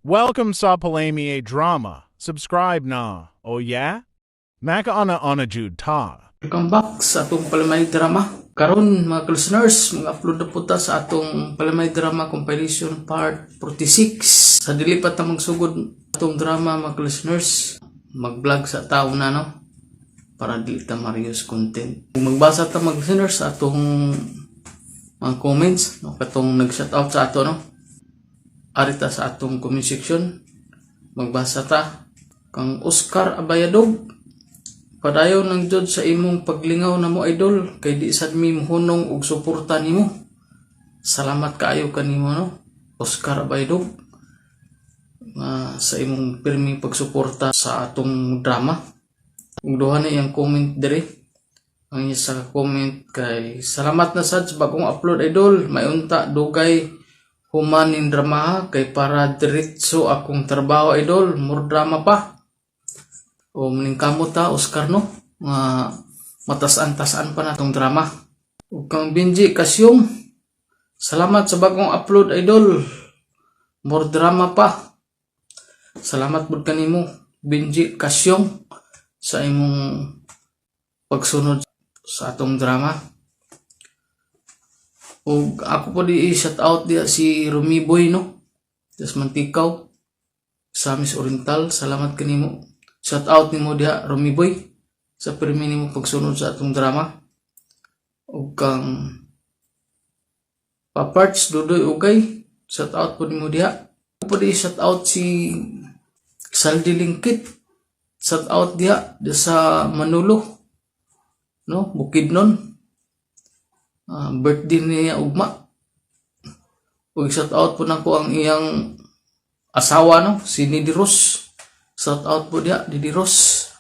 Welcome sa Palami Drama. Subscribe na. Oh yeah? Makaana ana jud ta. Welcome back sa atong Palamay Drama. Karon, mga listeners, mag-upload na po ta sa atong Palamay Drama Compilation Part 46. Sa dili pa ta magsugod atong drama, mga listeners, mag-vlog sa tao na, no, para dili ta ma-reuse content. Magbasa ta, mga listeners, sa atong mga comments, no, katong nag-shout out sa ato, no. Ari ta sa atong comment section. Magbasa ta. Kang Oscar Abayadog, "Padayon ng jud sa imong paglingaw namo, idol, kay di sad mi mohunong og suporta nimo." Salamat kaayo kanimo, no, Oscar Abaydog, nga sa imong pirming pagsuporta sa atong drama. Ug duha na iyang comment diri. Ang iya sa comment kay, "Salamat na sad sa bagong upload, idol. May unta dugay human ning drama ha, kay para diretso akong trabaho, idol. More drama pa." O maning kamot ta, Oscar, no, nga matasan-tasan pa na tong drama. Ug kang Benji Kasyong, "Salamat sa bagong upload, idol. More drama pa." Salamat pud kanimo, Benji Kasyong, sa imong pagsunod sa atong drama. Ug ako po di i-shout out diya si Rumi Boy, no. Das Mantikaw, Misamis Oriental, salamat kanimo. Shout out nimo diha, Rumi Boy, sa pirmi nimo pagsunod sa atong drama. Ug kang Paparts Dudoy Ugay, shout out po nimo diha. Ako po di shout out si Saldi Lingkit. Shout out diha di sa Manulo. No, Bukidnon. Ah, birthday niya ugma. Ug shout out po nako ang iyang asawa, no, si Nidi Rose. Shout out po diha, Didi Rose.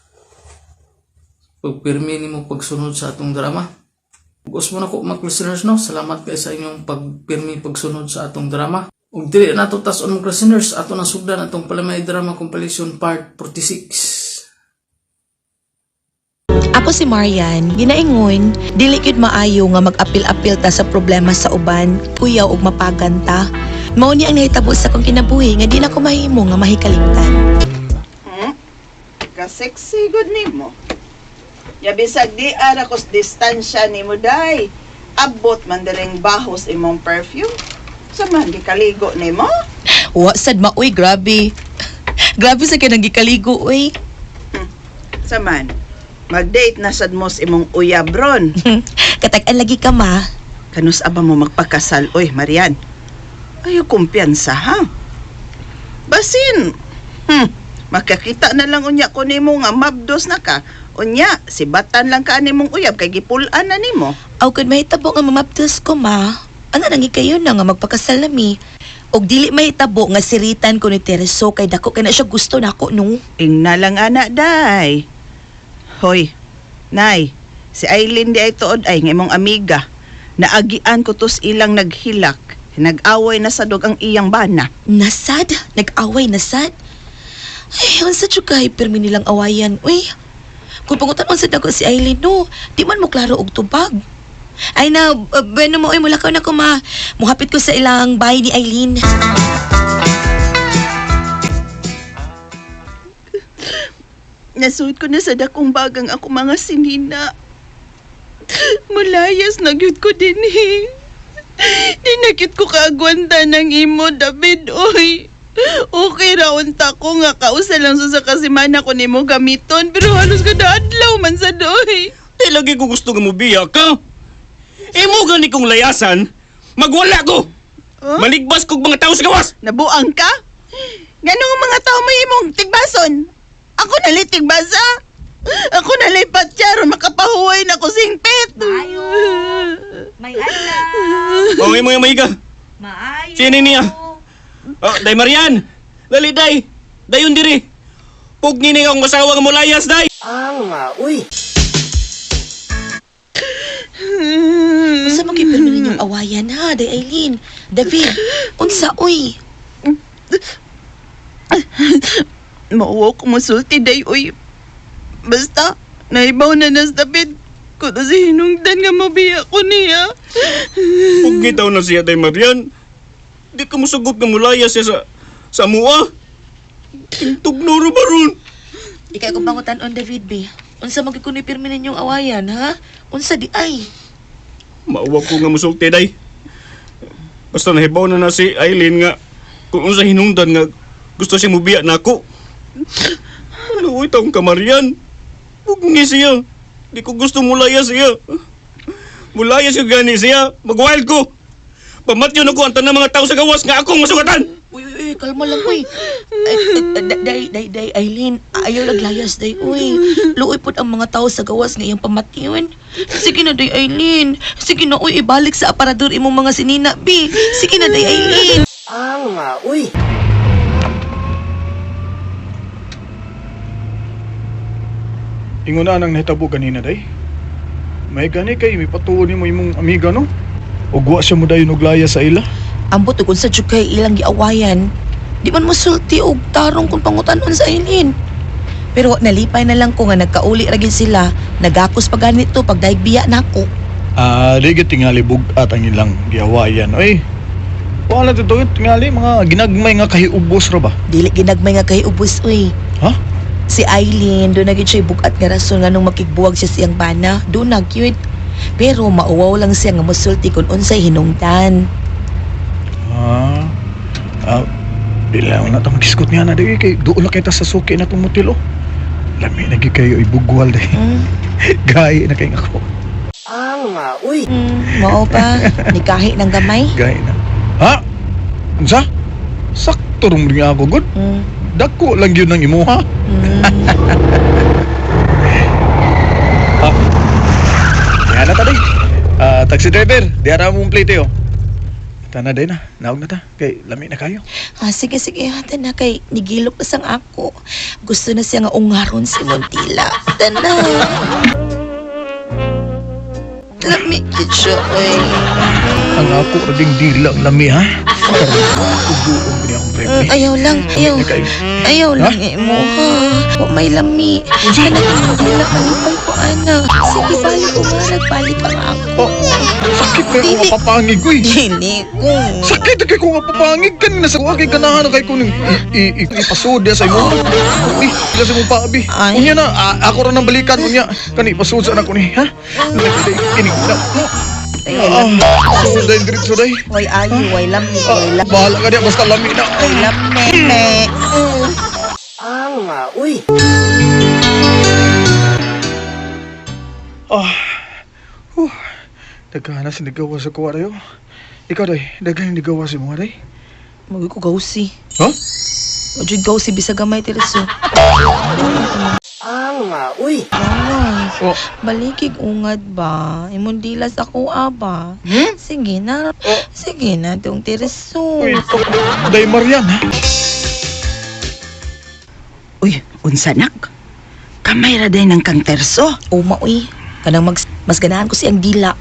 Pagpirmi nimo pagsunod sa atong drama. Gusto mo na ko, mga listeners, no. Salamat kay sa inyong pagpirmi pagsunod sa atong drama. Ug dili na to tas-on, mga listeners, ato na sugdan atong Palamay Drama Compilation Part 46. Ako si Marian, ginaingon, dili gyud maayo nga mag-apil-apil ta sa problema sa uban, kuyaw ug mapagan ta. Mao ni ang nahitabo sa akong kinabuhi nga di na ko mahimo nga mahikalimtan. Ka-sexy gud nimo. Ya bisag di ara kos distansya nimo, day. Abot man diring bahos imong perfume. Sa man gikaligo nimo? Wa sad, ma, uy, grabe. Grabe sa kanang gikaligo, uy. Sa man mag-date na sad mo sa imong uyab ron? Katag-an lagi ka, ma. Kanus aba mo magpakasal, oy, Marian? Ayo kumpiyansa ha. Basin, makakita na lang unya ko nimo nga mabdos na ka. Unya, sibatan lang ka nimong uyab kay gipul-an na nimo. Aw kun mahitabo nga mamabdos ko, ma. Ano nang kayo na nga magpakasal na mi? Og dili mahitabo nga siritan ko ni Tereso kay dako kay na siya gusto nako, no. Ingna lang ana, day. Hoy, Nay, si Eileen di ay tuod ay nga imong amiga. Naagian ko tos ilang naghilak. Nag-away na sa dog ang iyang bana. Nasad, nag-away nasad. Ay, unsa jud kay pirmi nilang awayan, uy. Kung pangutan-on sad nako si Eileen, no, di man mo klaro og tubag. Ay na, bueno mo, oy, mulakaw na ko, ma. Muhapit ko sa ilang bahay ni Eileen. Nasuot ko na sa dakong bagang ako mga sinina. Mulayas na gyud ko din eh. Di na gyud ko kaagwanta ng imo, David, oy. Okay ra unta ko nga kausa lang sa kasimana ko nimo gamiton pero halos kada adlaw man sa doy. Di lagi ko gusto nga mubiya ka. Imo gani kong layasan, magwala ko. Huh? Maligbas kog mga tao sa gawas. Nabuang ka? Ganong mga tao may imong tigbason? Ako nalay tigbasa. Ako nalay patyaro makapahuway na ko singpit. Maayo. May adlaw. Oh, imo yung maiga. Maayo. Sino niya? Oh, day Marian. Dali day. Dayon diri. Pugni ni akong asawa nga mulayas, day. Unsa man kay pirmi ninyong awayan ha, day Eileen? David, unsa uy? Mauwaw ko musulti, day, uy. Basta, naibaw na nas David. Kuno si hinungdan nga mabiya ko niya. Pugni daw na siya, day Marian. Di ka musugot nga mulayas siya sa Sa mua. Tugno ro baron. Ikay kong pangutan-on, David B. Unsa man gyud kuno'y pirmi ninyong awayan, ha? Unsa di ay? Mauwag ko nga musulti day. Basta nahibaw na na si Eileen nga kung unsa hinungdan nga gusto siya mubiya nako. Luoy taong kamarian. Bugni siya. Di ko gusto mulaya siya. Mulaya siya gani siya. Mag-wild ko. Pamatyon ako ang tanang mga tao sa gawas nga akong masugatan. Uy, uy, uy, kalma lang, uy. Ay, ay, day, day, day, Eileen, ayaw laglayas, day, uy. Luoy pod ang mga tao sa gawas nga iyang pamatyon. Sige na, day, Eileen. Sige na, uy, ibalik sa aparador imong mga sinina, bi. Sige na, day, Eileen. Ingon na nang nahitabo ganina day. May gani kay mipatuon nimo imong amiga no. Ug wa siya mo dayon og laya sa ila. Ambot ug unsa jud kay ilang giawayan. Di man mosulti og tarong kung pangutanon sa Eileen. Pero nalipay na lang ko nga nagkauli ra gyud sila, nagakos pa ganito pag daig biya nako. Ah, di gyud tingali bug-at ang ilang giawayan. Oy. Wala to tingali mga ginagmay nga kahiubos ra ba? Dili ginagmay nga kay ubos uy. Ha? Si Eileen, doon na gyud siya bugat nga rason nga nung makigbuwag siya siyang bana, doon na gyud. Pero mauwaw lang siya nga mosulti kung unsay hinungdan. Ah. Ah, bilang na tang diskut niya na di kay duol na kita sa suki na tong motel oh. Lami na gyud kayo ibugwal day. Gay na kay ako. Mao pa, nikahi ng gamay. Gay na. Ha? Unsa? Sakto rum rin ako gud. Dako lang gyud ng imuha. Yan na ta day. Ah, taxi driver, di ara mong plate oh. Tana day na, naog na ta. Kay lami na kayo. Ah, sige, sige, hata na kay nigilok na sang ako. Gusto na siya nga ungaron si Montila. Tana. Lami gyud siya, oy. Ang ako ra ding dila ang lami ha. Karon uguon gani akong prepre. Ayaw lang, ayaw. Lami na kayo. Ayaw lang eh mo, ha? Wa may lami. Ana, dila, malipay ko, ana. Sige, balik ko nga, nagbalik ang ako. Oh, sakit na Dili. ko mapapangig uy. Dili ko. Sakit na kay ko nga papangig kan nasa kuha kay ganahan na kay ko ning ipasud sa imo. Uy, ila sa imong paabi. Ay. Unya na ako ra nang balikan unya kani ipasud sa anak ko ni ha. Kini na. Ayaw lang. Ah, sud day diretso day. Way ayo, way lami, Ah, way lami. bahala ka diya basta lami na. Way lami, me. Ah. Huh. Daghan na sinigawa sa kuha dayo. Ikaw day, daghan nigawa sa imo day. Magay ko gawsi. Ha? Wajud gawsi bisag gamay tirso. Oh. Balikig ungad ba? Imong dilas ako aba. Sige na. Oh. Sige na tong tirso. Uy, day Marian ha. Uy, unsa nak? Kamay ra day ng kang terso. Uma uy. Kanang mag, mas ganahan ko siyang dila.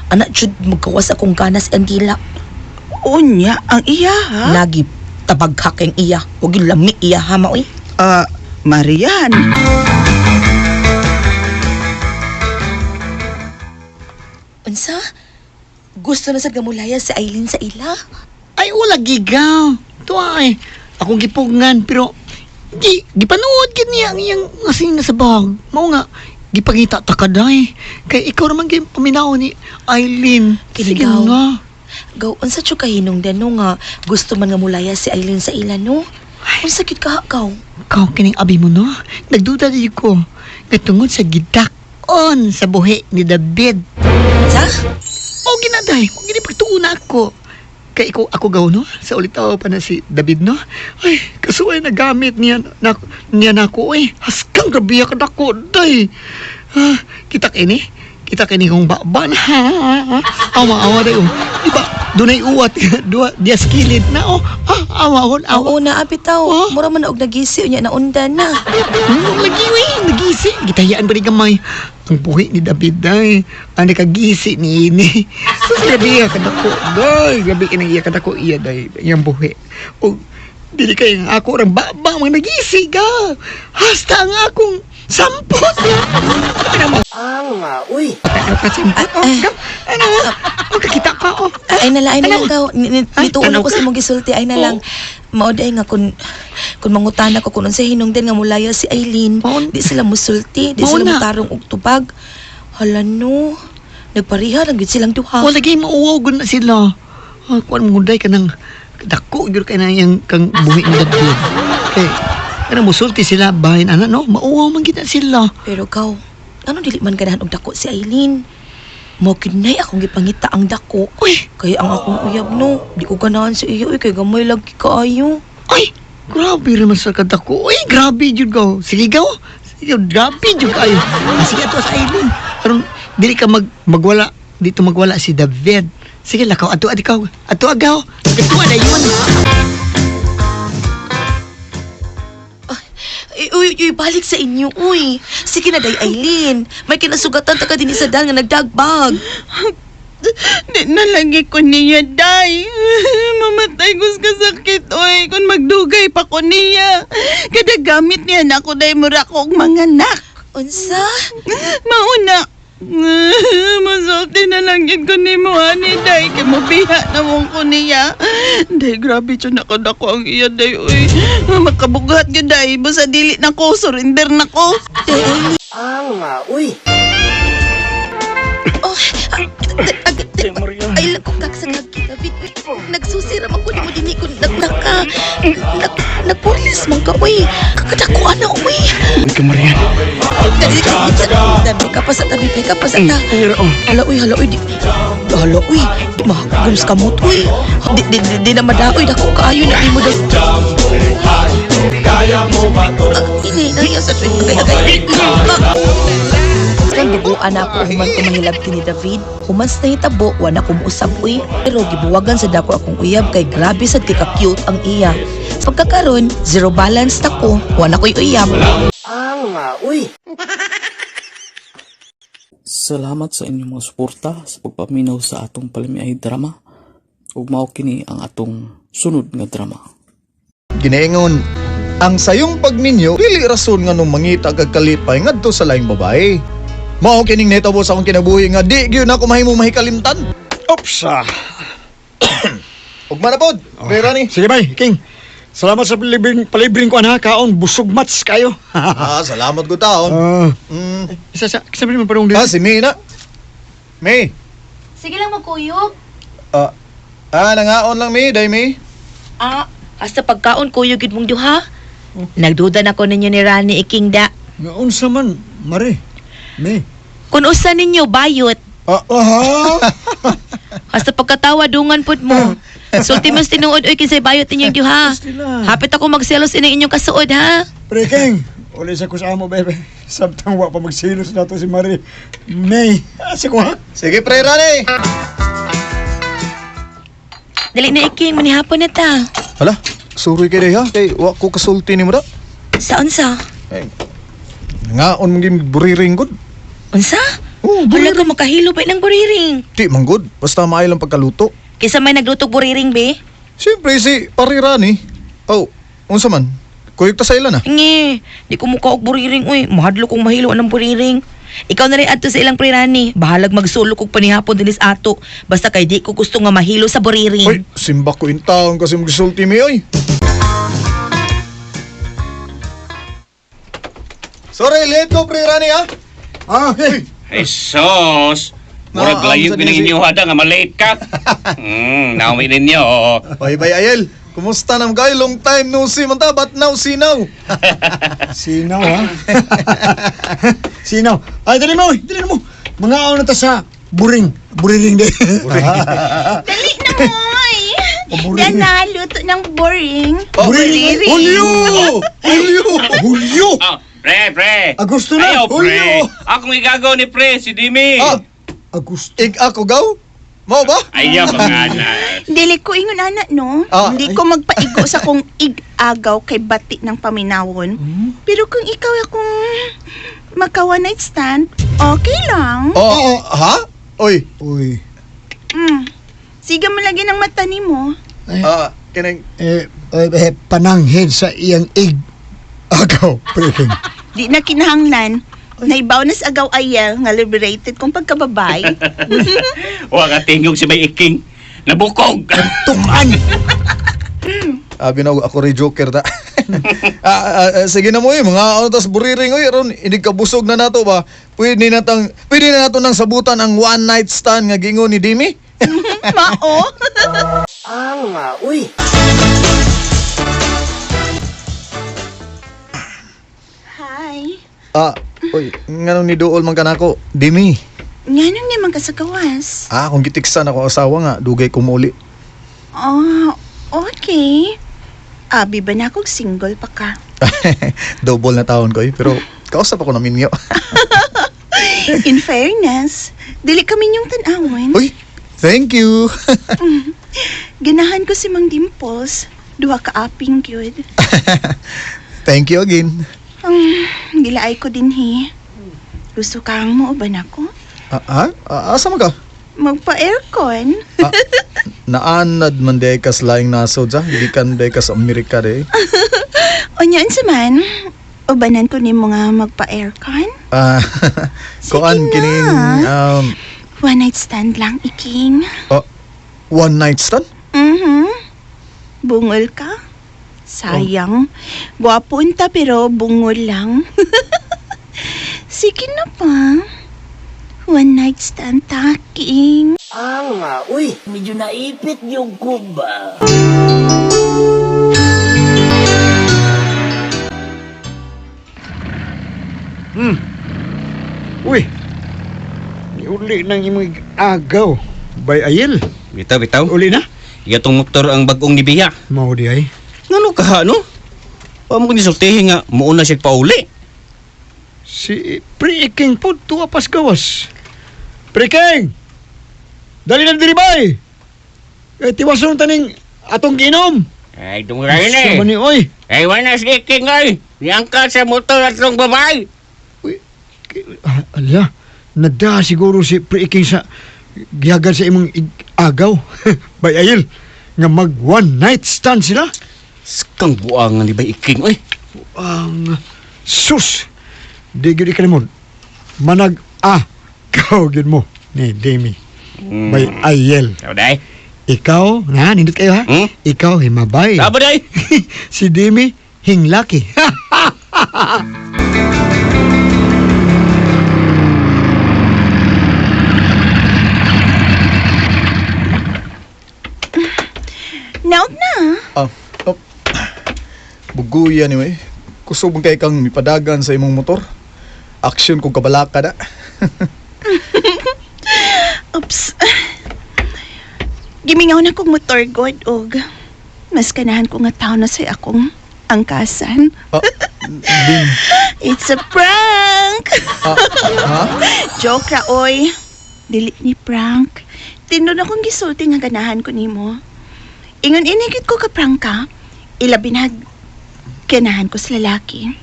Anak jud magkawas akong gana siyang dila. Unya ang iya ha? Lagi tabaghak ang iya. Huwag yung lami iya ha maoy. Ah, Marian. Unsa? Gusto na sa gamulaya si Eileen sa ila? Ay, wala gigaw. Tuwa ay. Akong gipugngan, pero di, gipanood gid niya ang iyang asin na sa bag. Mao nga, gipangita ta ka day. Kay ikaw naman kay paminaw ni Eileen. Sige Kinigaw. nga. Gaw, unsa jud kay hinungdan no nga gusto man nga mulaya si Eileen sa ila no? Unsa gyud ka gaw? Ikaw kining abi mo no? Nagduda di ko. Katungod sa gidak-on sa buhi ni David. Sa? O ginaday, o gini pagtuon na ako. Kay ikaw ako gaw no? Sa ulitaw pa na si David no? Ay, kasuway na gamit niya na niya nako eh. Haskang grabe ka dako day. Ah, kita kini. Kita kini kong baban ha. Awa awa day oh. Di ba? Dunay uwat dua dias kilid na oh. Ah, awa on awa. Oo na abitaw. Oh? Mura man og nagisi unya naundan na. Lagi we, nagisi. Gitayaan ba ni gamay? Ang buhi ni David day. Ang nakagisi ni ini. Sus, grabe iya kadako. Day, grabe kinang iya kadako iya day. Iyang buhi. O, dili kay nga ako orang baba mga nagisi ka. Hasta ang akong Sampot! Ano mo? Uy. Kasampot, oh. Ano? Magkakita ka, oh. Ay na lang gaw. Ay, Nituon tanaw ko ka. sa imong gisulti ay na lang. Mao day nga kun mangutana ko kun unsay hinungdan nga mulaya si Eileen, di sila musulti, di Mao sila na. mutarong og tubag. Hala no. Nagpareha lang gyud silang duha. Wala lagi mauwaw gud na sila. Ah, kuan mo day ka ng dako gyud kay na iyang kang buhi ni David. Kay kana musulti sila bahin ana no, mauwaw man gid na sila. Pero gaw, ano dili man ganahan og dako si Eileen? Mao kinay akong gipangita ang dako. Uy, Kaya ang akong uyab no, di ko ganahan sa iya uy kay gamay lagi kaayo. ay, grabe raman sa kadako. Uy, grabe jud gaw. Sige gaw. Sige, grabe jud kayo. Ah, sige ato sa Eileen. Aron dili ka magwala dito magwala si David. Sige lakaw ato adi kaw. Ato agaw. Ato na yun. Ay, uy, uy, balik sa inyo, uy. Sige na, day Eileen. May kinasugatan ta ka din sa dal nga nagdagbag. Di na lagi ko niya, day. Mamatay ko sa kasakit, oy. Kung magdugay pa ko niya. Kada gamit niya na ako, day, mura ko og manganak. Unsa? Mauna. Masulti na lang yun ko ni mo, ani, day. Kay mobiha na mong ko niya. Day, grabe siya nakadako ang iya, day, oy. Makabugat yun, day. Basta dili na ko, surrender na ko. Day Eileen. Oh, ay lang ko kagsagag kita. Nagsusira man ko ni mo dinhi ko nagnaka. Nag nagpulis man ka uy. Kakadako ana uy. Uy ka, Marian. Dali ka pa sa tabi, ka pa sa ta. Hala uy, hala uy. Hala uy, di makagums kamot uy. Di na madaoy dako kaayo na di mo daw. Ini na sa tuwing kaya kaya. Kan duguan na ako human ko mahilabti ni David. Human sa nahitabo, wa na ko muusab uy. Pero gibuwagan sa dako akong uyab kay grabe sad kay ka-cute ang iya. Sa pagkakaron, zero balance na ko, wa na ko'y uyab. Salamat sa inyong mga suporta sa pagpaminaw sa atong palamiay drama. Ug mao kini ang atong sunod nga drama. Ginaingon, ang sayong pagminyo dili rason nga nung mangita kag kalipay ngadto sa laing babae. Mao kining nitabo sa akong kinabuhi nga di gyud nako mahimo mahikalimtan. Oops! Ah. Ugma na pod, Pre Rani. Sige bay, King. Salamat sa palibring ko ana kaon busog mats kayo. Ah, salamat ko taon. Ah, Mm. Isa sa sabi naman parang Ah, si May na. May. Sige lang magkuyog. Ah, nangaon lang May, day May. Ah, hasta pagkaon kuyog gid mong duha. Nagduda na ko ninyo ni Rani iking da. Ngaon man, Mare. Me. Kun usa ninyo bayot, Ah, Aha. hasta pagkatawa dungan pud mo. Sulti mo sa tinuod oy kinsay bayot ninyong duha. Sila. Hapit ako magselos ining inyong kasuod ha. Pre King, uli sa kusamo bebe. Sabtang wa pa magsilos na to si Mare. May. Asa ko ha? Sige Pre Rani. Dali na iking manihapon na ta. Hala, suroy kay day ha, kay wa ko kasulti nimo da. Sa unsa? Eh, nangaon mong gim buriring gud. Unsa? Oh, Wala buriring. ka makahilo ba ng buriring? Di man gud, basta maayo lang pagkaluto. Kisa may naglutog buriring be? Siyempre si Pare Rani. Oh, unsa man? Kuyog ta sa ila na. Nge, di ko mukha og buriring uy. Mahadlo kong mahilo ang buriring. Ikaw na rin adto sa ilang prirani. Bahalag magsulok og panihapon dinis ato. Basta kay di ko gusto nga mahilo sa buriring. Oy, simba ko in taon kasi magsulti mi oy. Sorry, late ko Pre Rani ha. Ah, okay. Jesus! Murag Naam, layo sa pinang disi. inyo hada nga malate ka. Naumi ninyo. Bye bye Ayel. Kumusta nam kayo? Long time no see man ta, but now see now. Sinaw ha. Sinaw. Ay dali mo, dali mo. Mga na ta sa buring, buriring de. Dali na, moy. Buring. Dana, luto ng boring. Oh, Buring. Hulyo! Hulyo! Hulyo! Oh, pre, pre. Agosto na. Ayaw, pre. Hulyo. Akong igagaw ni pre, si Dimi. Ah, Agosto. ig ako gaw? Mao ba? Ayaw, mga anak. Dili ko ingon ana no. Ah, Hindi ko magpaigo sa kong igagaw kay bati ng paminawon. Pero kung ikaw akong maka one night stand, okay lang. Oh, ha? Oy, Uy. Sige mo lagi ng mata nimo. ah, kinang Eh, eh, pananghid sa iyang ig. Agaw, pre King. Di na kinahanglan. Naibaw na sa agaw ayel nga liberated kong pagkababay. Wa ka tingog si Bay Iking. Nabukog. Tukan! Abi na ako rin joker ta. Sige na mo eh, mga ano tas buriring oy ron hindi ka busog na nato ba. Pwede na nato nang sabutan ang one night stand nga gingon ni Dimi. Mao. Hi. Oy, nganong ni duol man kanako, Dimi. Nganong naman ka sa gawas? Kung gitiksan ako asawa nga, dugay ko muli. Oh, okay. Abi ba na akong single pa ka? Double na taon ko eh, pero kausap ako na minyo. In fairness, dili kami niyong tan-awon. Uy, thank you. Ganahan ko si Mang Dimples. Duha ka aping gyud. Thank you again. Gilaay ko din he. Gusto kang mo ba nako? Asa man ka? Magpa-aircon. Naanad man day kas laing nasod sa, gikan day kas Amerika day. Unya unsa man? Ubanan ko nimo nga magpa-aircon. Sige Kuan na. kining One night stand lang, iking. One night stand? Mhm. Bungol ka? Sayang. Gwapo unta pero bungol lang. Sige na pa. One night stand ta, king. Medyo naipit yung kuba. Uy. Uli nang imong agaw. Bay ayil. Bitaw, bitaw. Uli na. Iyatong motor ang bagong ni Biya. Mao di ay. Ngano ka ha, no? Wa mo kini nga muuna siya pauli. Si Pre King po tuwa pas gawas. Pre King! Dali na diri bay. Eh tiwason taning atong giinom. Ay, dungray Sa man ni oy. Ay, wala si King ay. Niyangka sa motor atong babae. Uy, ala, nada siguro si Pre King sa gihagan sa imong agaw. Bay ayil nga mag one night stand sila. Skang buangan ni Bay Iking oy. Ang sus. Di gyud ikalimod. Manag a kaw gyud mo ni Demi. Bay ayel. Tao day. Ikaw, na, nindot kayo ha? Hmm? Ikaw, himabay. Tabo day. Si Demi, hinglaki. Naog na. Oh. Buguya ni eh. Kusog man kay kang mipadagan sa imong motor. Action kung kabalaka da. Oops. Gimingaw na kong motor god og mas ganahan ko nga tao na sa akong angkasan. Ding. It's a prank. Ha? Joke ra oy. Dili ni prank. Tinuod akong gisulti nga ganahan ko nimo. Ingon inigit ko ka prank ka. Ilabi na ganahan ko sa lalaki.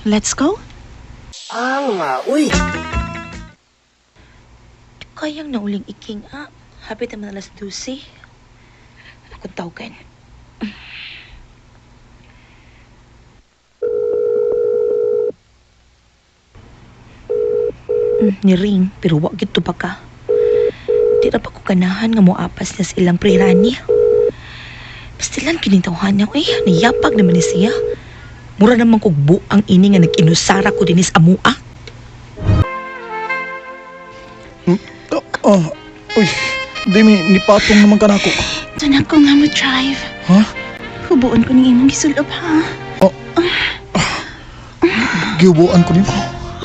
Let's go. Kayang nauling iking ah. Hapit naman alas 12. Akong tawagan. Ni ring, pero wa gid to pa ka. Di ra pa ko ganahan nga moapas niya sa ilang prirani. Pastilan kining tawhan niya, uy, niyapag naman ni siya. Mura naman kog buang ini nga nag-inusara ko dinis amua. Oh, uy, Demi, nipatong naman ka nako. Doon ako nga mo drive. Ha? Hubuon ko ning imong gisulob ha. Oh. Giubuan ko nimo.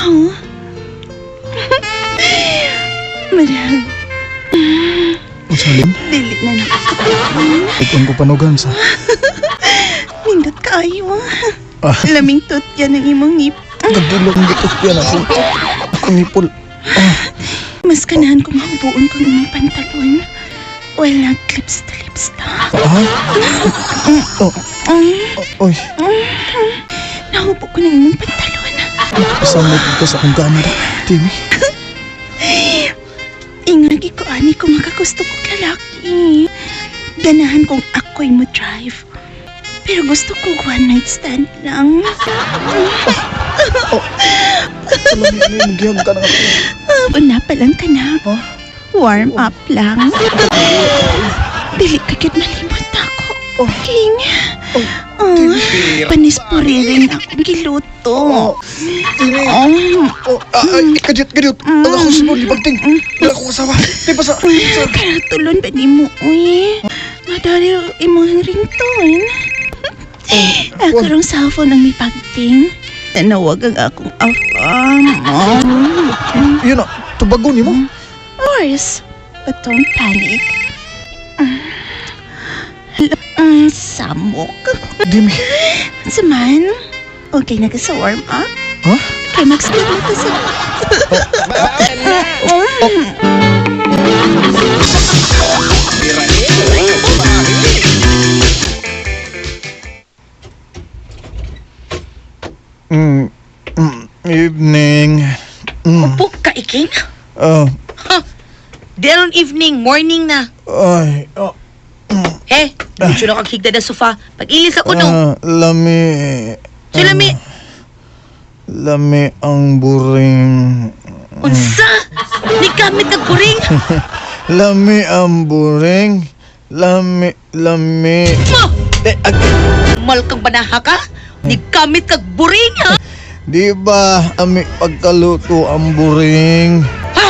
Oh. Madam, Unsa lim? dili na nakakapagpun. Ug ko panugan sa. Nindot kaayo. Ah. Laming tut yan ang imong ngip. Nagdulog ang gitot yan ako. Ako nipol. Mas ganahan ko mahubuon kong imong pantalon. Well, nag lips to lips ta. Ha? Oh, oy, Nahubo ko ng imong pantalon. Pasamot ka sa akong gana da. Demi. Ingagi ko ani ko makagusto kong lalaki. Ganahan kong ako'y mo drive. Pero gusto ko one night stand lang. Oh. Lami, ano yung gihag ka na ako? Una pa lang ka na. Ha? Warm up lang. Dili ka gid malimot ako. Oh. King. Oh, Oh, Timmy. panis puriring ako giluto. Oh, Timmy. Oh. Oh, ay, kadyot, kadyot. Ang ako sa mga libagting. Wala akong asawa. Di ba sa... Karatulon ba ni mo, uy? Madali imong ringtone. Ako rong cellphone ang mipagting. Tanawag ang akong afam. Oh. Yun na, tubagon ni mo. Of course, but don't panic. Samok. Dimi. Saman, okay na ka sa warm up? Ha? Kay mag-speed na ka sa... Evening. Upo ka, Iking. Oh, Di aron evening, morning na. ay, oh. Eh, medyo na kag higda na sofa. Pag-ilis ako no. Ah, lami. So, lami. Lami ang buring. Unsa? Ni gamit kag buring? Lami ang buring. Lami, lami. Mo! Eh, Mal kang banaha ka? Ni gamit kag buring, ha? Di ba ami pagkaluto ang buring? Ha?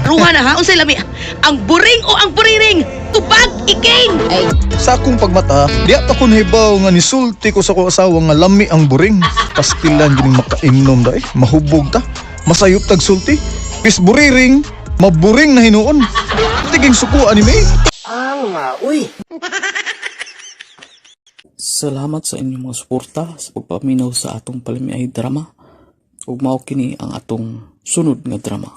Ruha na ha? Unsay lami? Ang buring o ang buriring? Tubag, Iking! Ay, Sa akong pagmata, diya pa ko nahibaw nga nisulti ko sa akong asawa nga lami ang buring. Pastilan gining makainom da eh, mahubog ta. Masayop tag sulti. Pis buriring, maburing na hinuon. Tiging suko anime. Salamat sa inyong mga suporta sa pagpaminaw sa atong palamiay drama. Ug mao kini ang atong sunod nga drama.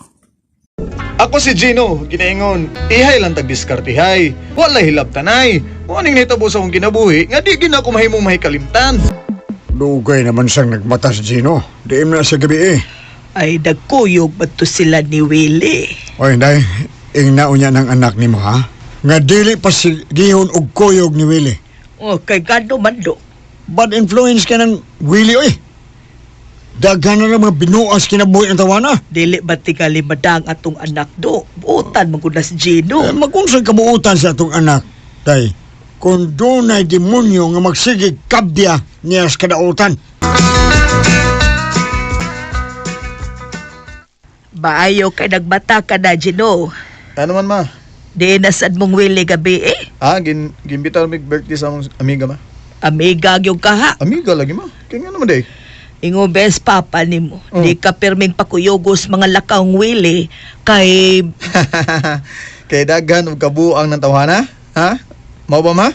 Ako si Gino, ginaingon, ihay lang tag-diskartihay. Wala hilab tanay. Muaning nahitabo sa akong kinabuhi, nga di gina ako mahimong mahikalimtan. Dugay naman siyang nagmata si Gino. Diim na sa gabi eh. Ay, nagkuyog ba to sila ni Willie? Oy, day, ingnaon niya ng anak ni mo ha? Nga dili pa si gihon og kuyog ni Willie. Oh, kay gano man do. Bad influence ka ng Willie oy. Daghan na lang mga binuas kinabuhi ng tawana. Dili ba tingali madang atong anak do? Buotan man gud na si Gino. Eh, magunsang kabuutan sa atong anak, day. Kung dunay demonyo nga magsigig kabdya niya sa kadautan. Maayo kay nagbata ka na, Gino. Ano man ma? Di na sad mong Willie gabi eh. Ah, gimbitaw mig birthday sa among amiga ma. Amiga gyud ka ha. Amiga lagi ma. Kaya nga naman day. Ingo best papa nimo. Mm. Di ka pirming pakuyogos mga lakang Willie kay Kay daghan og kabuang ng tawhana, ha? Mao ba ma?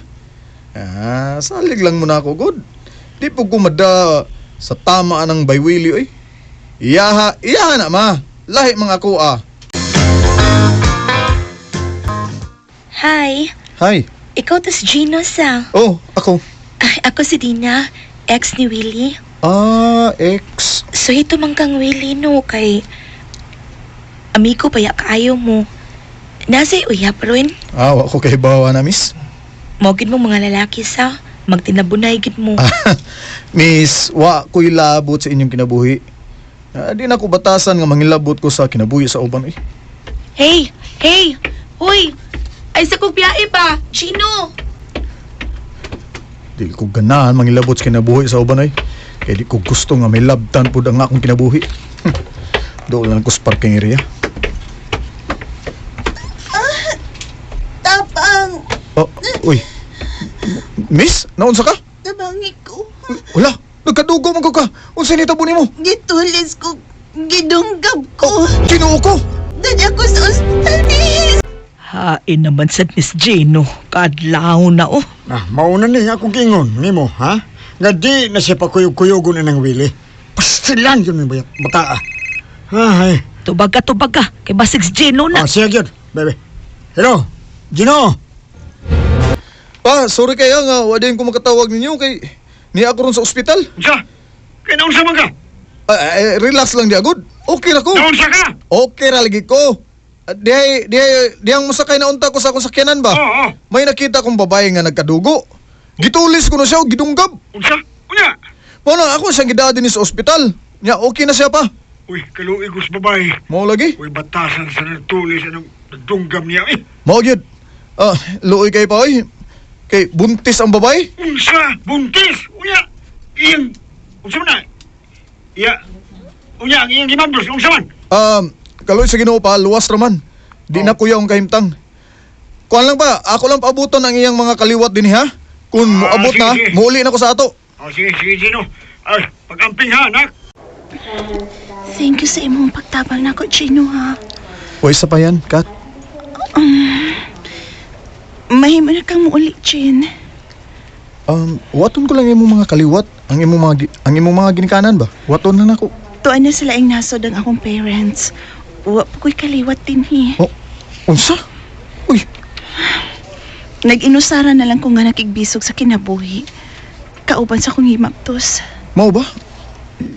Ah, salig lang muna ako, good. Di po ko mada sa tama ng baywili oy. Iyaha, iyaha na ma. Lahi mga ako ah. Hi, Hi. ikaw to si Gino sa. Oh, ako. Ay, ako si Dina, ex ni Willie. Ah, ex. So ito man kang Willie no kay amigo pa ya kaayo mo. Nasa uyap ron. Ah, wa ko kay bawa na miss. Mo gid mo mga lalaki sa magtinabunay gid mo. Ah. Miss, wa ko'y labot sa inyong kinabuhi. Ah, di na ko batasan nga mangilabot ko sa kinabuhi sa uban eh. Hey, hey, huy. Ay sa kong biyahe ba? Gino. Dili ko ganahan mangilabot sa kinabuhi sa uban ay. Kay di ko gusto nga may labtan pud ang akong kinabuhi. Doon lang ko sa parking area. Tapang Oh, uy. Miss, naunsa ka? tabangi ko. Wala, nagkadugo man ko ka. Unsa ni tabo nimo? Gitulis ko gidunggab ko. Ginoo ko. Dali ako sa ospital, miss. Hain naman sad Miss Gino. Kadlaw na oh. Ah, mauna ni akong kingon nimo, ha? Nga di na siya pakuyog-kuyogon na ng Willie. Pastilan yun yung bata ah. Ay, Tubag ka, tubag ka. Kay basig si Gino na. ah, siya gyud, baby. Hello, Gino. Pa, sorry kayo nga wa din ko makatawag ninyo kay niya ako ron sa ospital. Unsa? Kay naunsa man ka? Ah, eh, relax lang di agad. Okay ra ko. Naunsa ka? Okay ra lagi ko. Ah, Dihay, dihay, dihang mosakay na unta ko sa akong sakyanan ba? Oo. May nakita kong babae nga nagkadugo. Gitulis ko na siya, og gidunggab. Unsa? Unya. Mao na ako siyang gidaa din sa ospital. Nya okay na siya pa. Uy, kaluoy ko sa babae. Mao lagi. Uy, batasan sa nagtulis anong nagdunggam niya. Eh, Mao gyud. Ah, luoy kay pa oy. Kay buntis ang babae. unsa, buntis! Unya, iyang, unsa man na? Iya, unya, ang iyang gimabdos, unsa man? Kaluoy sa Ginoo pa, luwas ra man. Di na kuya ang kahimtang. Kuan lang pa, ako lang paabuton ang iyang mga kaliwat dinhi ha. Kung Ah, moabot sige, na, sige. muuli na ko sa ato. Oh, sige, sige, Gino. Ay, pag-amping ha, anak. Thank you sa imong pagtabang nako, Gino, ha. Uy, isa pa yan, Kat. Mahimo na kang muuli, Jean. Waton ko lang imong mga kaliwat, ang imong mga ginikanan ba? Waton na nako. Tuan na sila ang nasod ang akong parents. Wa pa ko'y kaliwat dinhi. Oh, unsa? Uy, Nag-inusara na lang ko nga nakigbisog sa kinabuhi. Kauban sa akong himaptos. Mao ba?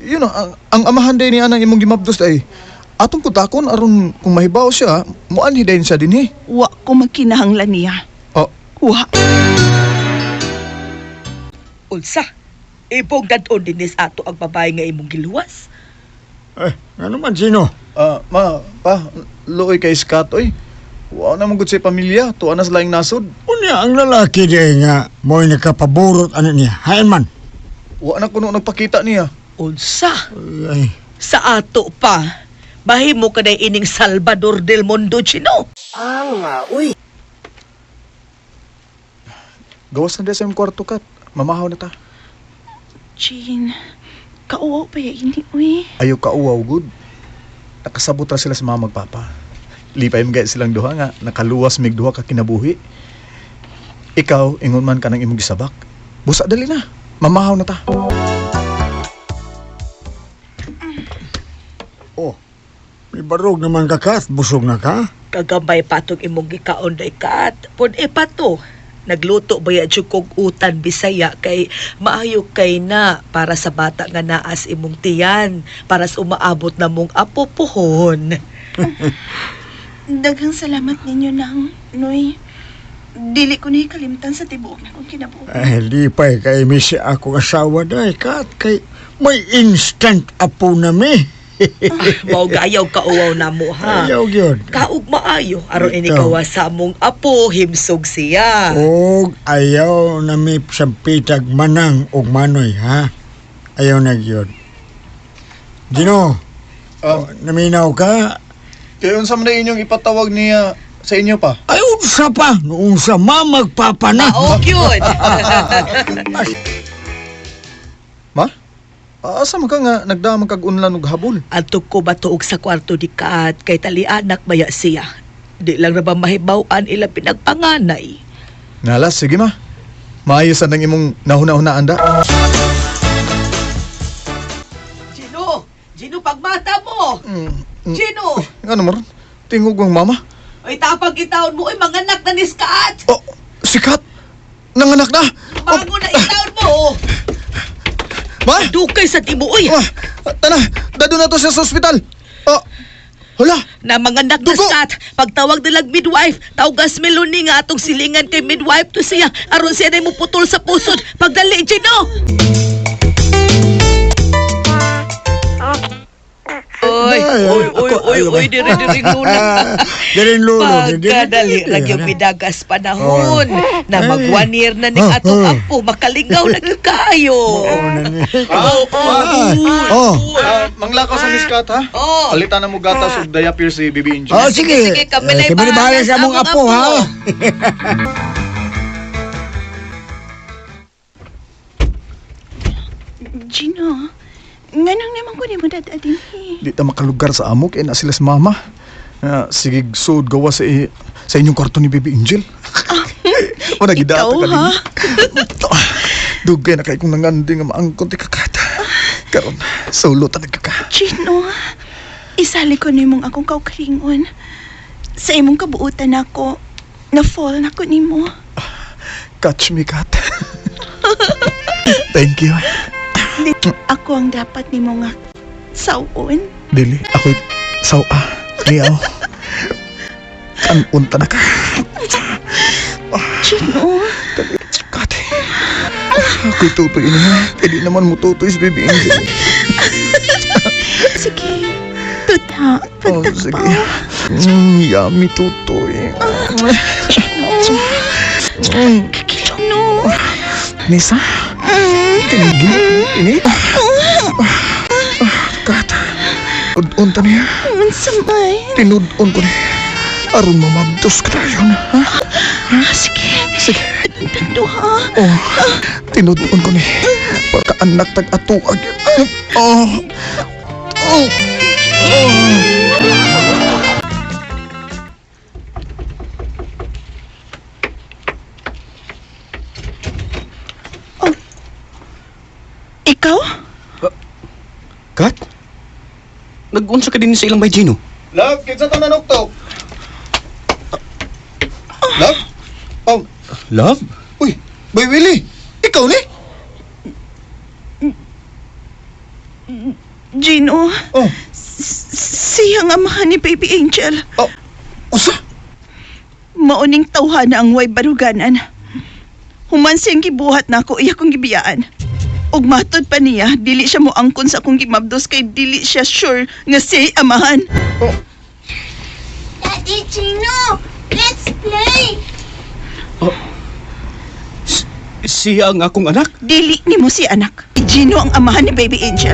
Yun ang amahan day ni anang imong gimabdos ay atong kutakon aron kung mahibaw siya, muanhi dayon siya dinhi. Wa ko magkinahanglan niya. Oh, Wa. Unsa? Ibog dadon dinis ato ang babae nga imong giluwas. Eh, ano man, Gino? Ma, pa, luoy kay Scott oy. Wa na man gud sa pamilya, tuwa na sa laing nasod. Unya, ang lalaki di nga, mo'y nakapaburot ano niya. Hain man. Wa na kuno nagpakita niya. Unsa? Ay, Sa ato pa. Bahimo ka na ining Salvador del Mundo, Chino. Gawas na sa imong kwarto kat. Mamahaw na ta. Jean, kauwaw pa ya ini, uy. Ayaw ka uwaw gud. Nakasabot ra sila sa mga magpapa. Lipay mga silang duha nga nakaluwas mig duha ka kinabuhi. Ikaw ingon man ka ng imong gisabak. Busa dali na. Mamahaw na ta. oh, may barog naman ka, Kat. Busog na ka. Kagambay patong imong gikaon day kat. Pud e pato. Nagluto ba ya jud kog utan Bisaya kay maayo kay na para sa bata nga naas imong tiyan para sa umaabot na mong apo pohon. Daghang salamat ninyo nang, Noy. Dili ko na kalimtan sa tibuok na kong kinabuhi. Ay, lipay kay mi si akong asawa day, Kat. Kay may instant apo na mi. Mao gayaw kauwaw na mo ha. Ayaw yun. Kaug maayo aron ini Ito. kawa sa mong apo himsog siya. Og ayaw na mi sampitag manang og manoy, ha? Ayaw na yun. Gino, oh, naminaw ka? Kaya unsa man na inyong ipatawag niya sa inyo pa? Ay, unsa pa? Noong sa mamagpapa na. Mao gyud. Ma? Asa man ka nga nagdamag kag unlan og habol? Adto ko batuog sa kwarto ni Kat kay talianak baya siya. Di lang na ba mahibaw-an ila pinagpanganay. Nala, sige ma. Maayo sa nang imong nahuna-hunaan da. Gino! Gino, pagmata mo! Gino! Ano mo ron? Tingog ang mama. Ay, tapag itaon mo, ay manganak na ni Kat! Oh, sikat! Nanganak na! Oh, Bago na itaon mo! ma! Dukay sa timo, uy! Ma! Tana! Dado na to siya sa ospital! Oh, hala! Na manganak na Dugo! Kat! Pagtawag nilang midwife, tawgas Melanie nga atong silingan kay midwife to siya. Aron siya na muputol sa pusod. Pagdali, Gino! Oy, oy, oy, oy, oy, diri, diri, lula. Diri lulo. Pagkadali lang yung bidagas panahon na mag 1 year na ning atong apo, makalingaw na gyud kaayo. Oh. Manglakaw sa Miss Kat, ha? Oh. Palitan na mo gatas ug diaper si Baby Angel. Oh, sige. Sige, kami na'y Eh, kami na'y bahala bahala sa among sa apo, among ha? apo. Gino, nganong naman ko ni mo dada dinhi? Di ta makalugar sa amo kay na sila sa mama. Sige, sud gawa sa sa inyong kwarto ni Baby Angel. Wala gidata Ikaw, ka ha? Dugay na kay kung nangandi nga maangkon ti kakata. Karon, solo ta nagkaka. Gino, isali ko nimong akong kaugalingon. Sa imong kabuutan ako, na-fall na ko nimo. Catch me, cat. Thank you. Di, ako ang dapat nimo nga sawon. Dili, ako'y sawa. Niyaw. Kanunta na ka. Gino, Kate. Ako'y tutoy niya. Kaya di naman mo tutoy si Baby Angel. Ha, Oh, pagtakpaw. sige. Yummy tutoy. Kakilong no. Nisa? Tinigil? Ini? Kat, udon ta niya. Unsa may? Tinudon ko ni. Aron mamabdos ka tayo na. Ha? Sige. Sige. Tando ha. Oh, tinudon ko ni. Para anak tag atuag. Oh. Oh. Oh. Ikaw? Kat? Nag-unsa ka din sa ilang bay Gino? Love, kinsa to nanuktok? Love? Oh, Love? uy, Boy Willie, ikaw ni? Gino, Oh, siya ang amahan ni Baby Angel. oh, usa? Mauning tawhana ang way baruganan. Human siyang gibuhat na ako, iya kong gibiyaan. Ug matod pa niya, dili siya moangkon sa akong gimabdos kay dili siya sure nga siya'y amahan. Oh. Daddy Gino, let's play. Oh. Siya ang akong anak? Dili nimo si anak. Gino ang amahan ni Baby Angel.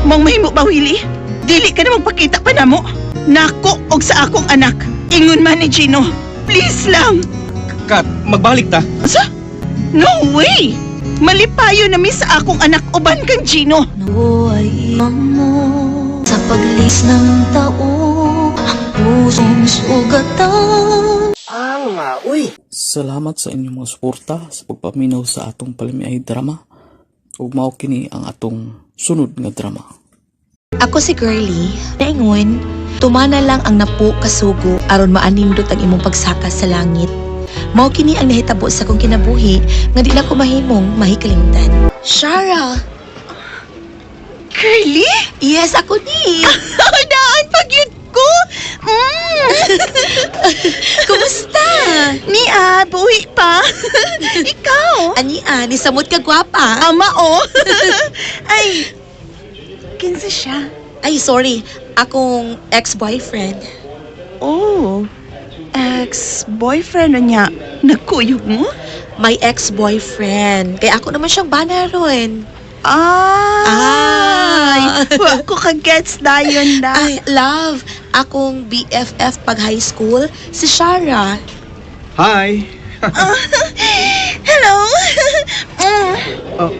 Mong mahimo ba, Willie? Dili ka na magpakita pa namo. Nako og sa akong anak. Ingon man ni Gino. Please lang. Kat, magbalik ta. Sa? No way! Malipayo na mi sa akong anak uban kang Gino. Naway mo sa paglis ng tao, ang pusong sugatan. Salamat sa inyong mga suporta sa pagpaminaw sa atong palamiay drama. Ug mao kini ang atong sunod nga drama. Ako si Girlie, naingon, tumana lang ang napo kasugo aron maanindot ang imong pagsaka sa langit. Mao kini ang nahitabo sa akong kinabuhi nga di na ko mahimong mahikalimtan. Shara! Curly? Yes, ako ni. Daan pagyud ko. Kumusta? Nia, buhi pa. Ikaw? Ani ah, ni samot ka gwapa. Ama oh. Ay, kinsa siya? Ay, sorry. Akong ex-boyfriend. Oh, ex-boyfriend na niya. Nagkuyog mo? My ex-boyfriend. Kaya ako naman siyang bana ron. Ay, Ah. wa ko ka-gets dayon na. Ay, love. Akong BFF pag high school, si Shara. Hi. Hello. Oh.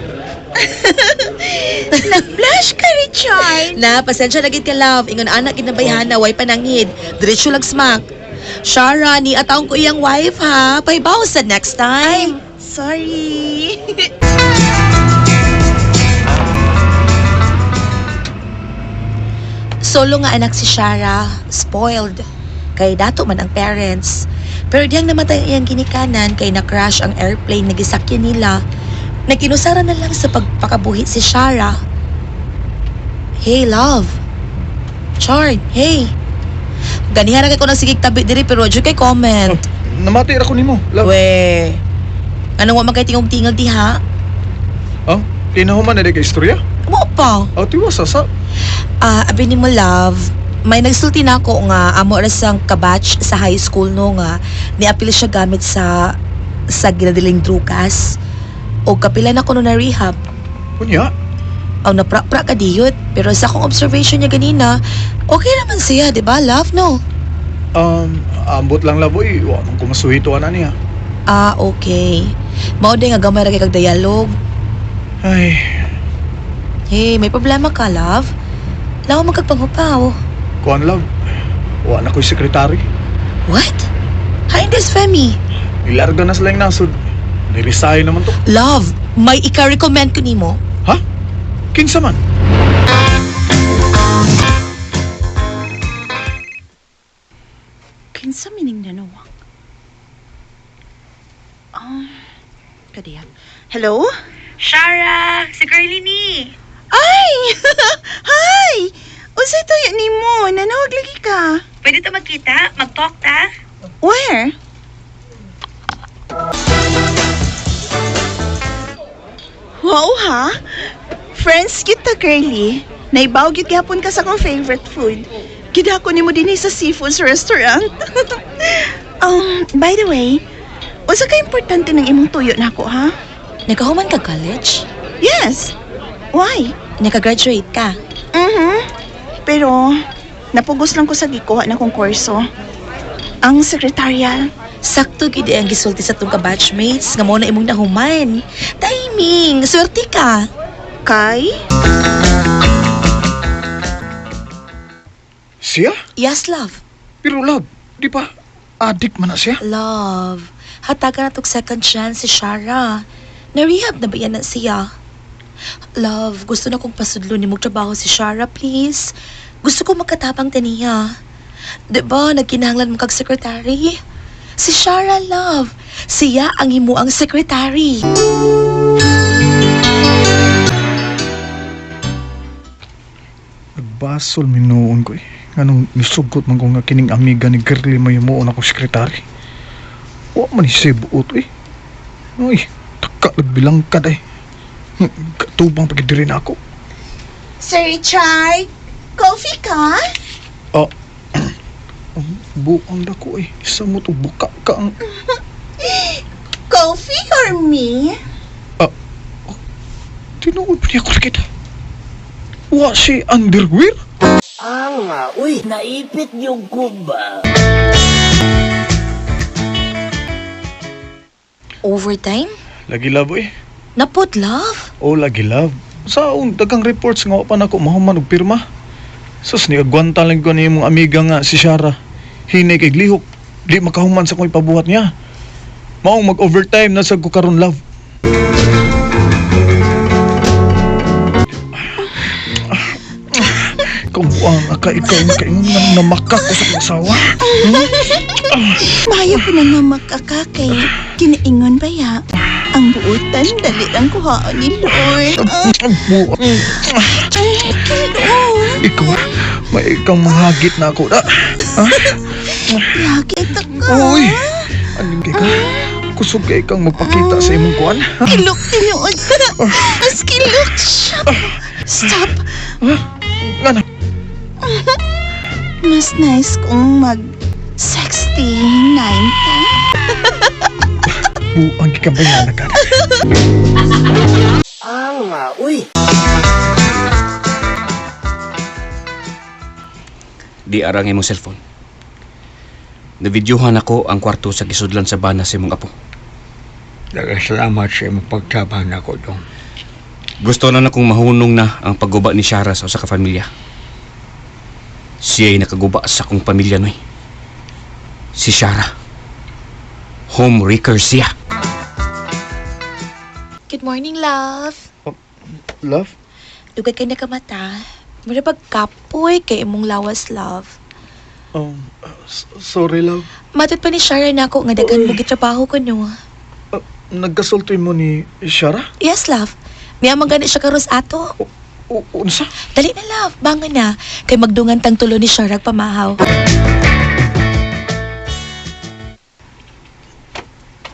Nag-blush ka, Richard. Na, pasensya na gid ka, love. Ingon anak gid na bayhana, way pananghid. Diretso lang smack. Shara, ni ataong ko iyang wife ha. Pahibaw sa next time. Sorry. Solo nga anak si Shara, spoiled. Kay dato man ang parents. Pero diyang namatay ang iyang ginikanan kay na-crash ang airplane na gisakyan nila. Nagkinusara na lang sa pagpakabuhi si Shara. Hey, love. Chard, hey. Ganihan na kay ko nang sigig tabi diri pero jud kay comment. Namati ra ko nimo. Love. We. Anong wa man kay tingog-tingog diha? Oh, tinahuman na di kay istorya? Mo pa. Oh, tiwas sa. Ah, abi ni mo love, may nagsulti na ako nga amo ra sang kabatch sa high school no nga niapil siya gamit sa ginadiling drugas. O kapila na ko no na rehab. Unya? Aw napra-pra ka diyot, pero sa akong observation niya ganina, okay naman siya, di ba? Love, no? Ambot lang laboy, wa man ko masuhito ana niya. Ah, okay. Mao din nga gamay ra kay kag dialog. Ay, Hey, may problema ka, love? Lawa man kag panghupaw. kuan love. Wa na ko'y sekretary. What? Hi, this Femi. Ilarga na sila yung nasod. Niresign naman to. Love, may ika-recommend ko nimo. Ha? Kinsa man? Kinsa mining nanawag? Ah, kadiya. Hello? Shara, si Girlie ni. Ay! Hi! Unsay tuyo nimo? Nanawag lagi ka. Pwede ta magkita? Mag-talk ta? Where? Wow ha? Friends kita, girlie. Naibaw gyud gihapon ka sa akong favorite food. Gidako nimo dinhi sa seafoods restaurant. By the way, unsa ka importante ng imong tuyo nako, ha? Nakahuman ka college? Yes. Why? Nakagraduate ka? Mhm. Pero napugos lang ko sa gikuha na kong kurso. Ang secretarial. Sakto gid ang gisulti sa tong ka-batchmates nga mao na imong nahuman. Timing, swerte ka. Kay? Siya? Yes, love. Pero love, di ba adik man na siya? Love, hatagan na tog second chance si Shara. Na-rehab na ba yan na siya? Love, gusto na kong pasudlo ni trabaho si Shara, please. Gusto ko magkatabang taniya. Di ba, nagkinahanglan mo kag secretary? Si Shara, love. Siya ang himuang secretary. Nagbasol minuon ko eh. Nganong misugot man ko nga kining amiga ni Girly may himuon ako sekretary. Wa man ni siya buot eh. Uy, taka nagbilangkad eh. Katubang pagidiri na ako. Sir Richard, coffee ka? Oh, ang buang dako eh. Isa mo to buka ka ang... Coffee or me? Ah, oh, tinuod pa niya ko kita. Wa si underwear? Anga, uy, naipit yung kumba. Overtime? Lagi love eh. Napot, love. Oh, lagi love. Sa dagang reports nga wa pa nako mahuman og pirma. Sus ni agwanta lang ko ni imong amiga nga si Shara. Hinay kay lihok. Di makahuman sa kong ipabuhat niya. Maong mag-overtime na sa ko karon love. Ikaw buang aka ikaw kaingon nga namakak ko sa akong asawa. Maayo po na nga makakakay. Kinaingon ba ya? Ang buutan, dali lang kuhaan ni Lord. Ang buang. Ay, Lord. Ikaw, may ikang manghagit na ako. Ah, Lagi ito ka. Uy! Aning kay ka? Kusog kay kang magpakita sa imong kuan? Ha? Kilok tinuod. Mas kilok siya. Stop. Nga na? Mas nice kung mag 69 ta. Buang gikabayan na ka. Anga, uy. Di arang imong cellphone. Navideohan ako ang kwarto sa gisudlan sa bana sa imong apo. Salamat sa imong pagtabang nako dong. Gusto na nakong mahunong na ang pagguba ni Shara sa usa ka pamilya. Siya'y nakaguba sa akong pamilya noy. Si Shara. Homewrecker siya. Good morning, love. Love? Dugay kay nakamata. Mura pagkapoy kay imong lawas, love. Sorry, love. Matod pa ni Shara na ako nga daghan mo gitrabaho ko no. Nagkasulti mo ni Shara? Yes, love. Niya man gani siya karos ato. Unsa? Dali na, love. Bangon na. Kay magdungan tang tulo ni Shara pamahaw.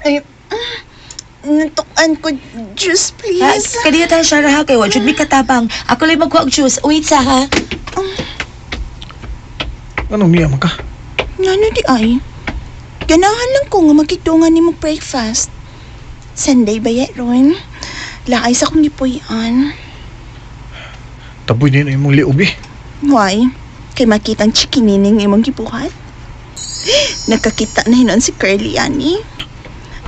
Ay, natukan ko. Juice, please. Kadiyo tayo, Shara, ha? Kay wa jud mi katabang. Ako lang magkuha og juice. Wait sa, ha? Anong niya man ka? Ngano di ay? Ganahan lang ko nga magkidungan nimo breakfast. Sunday ba ya ron? Laay sa akong gipuy-an. Taboy din na imong liob eh. Why? Kay makita ang chikinining imong gibuhat? Nakakita na hinon si Curly ani.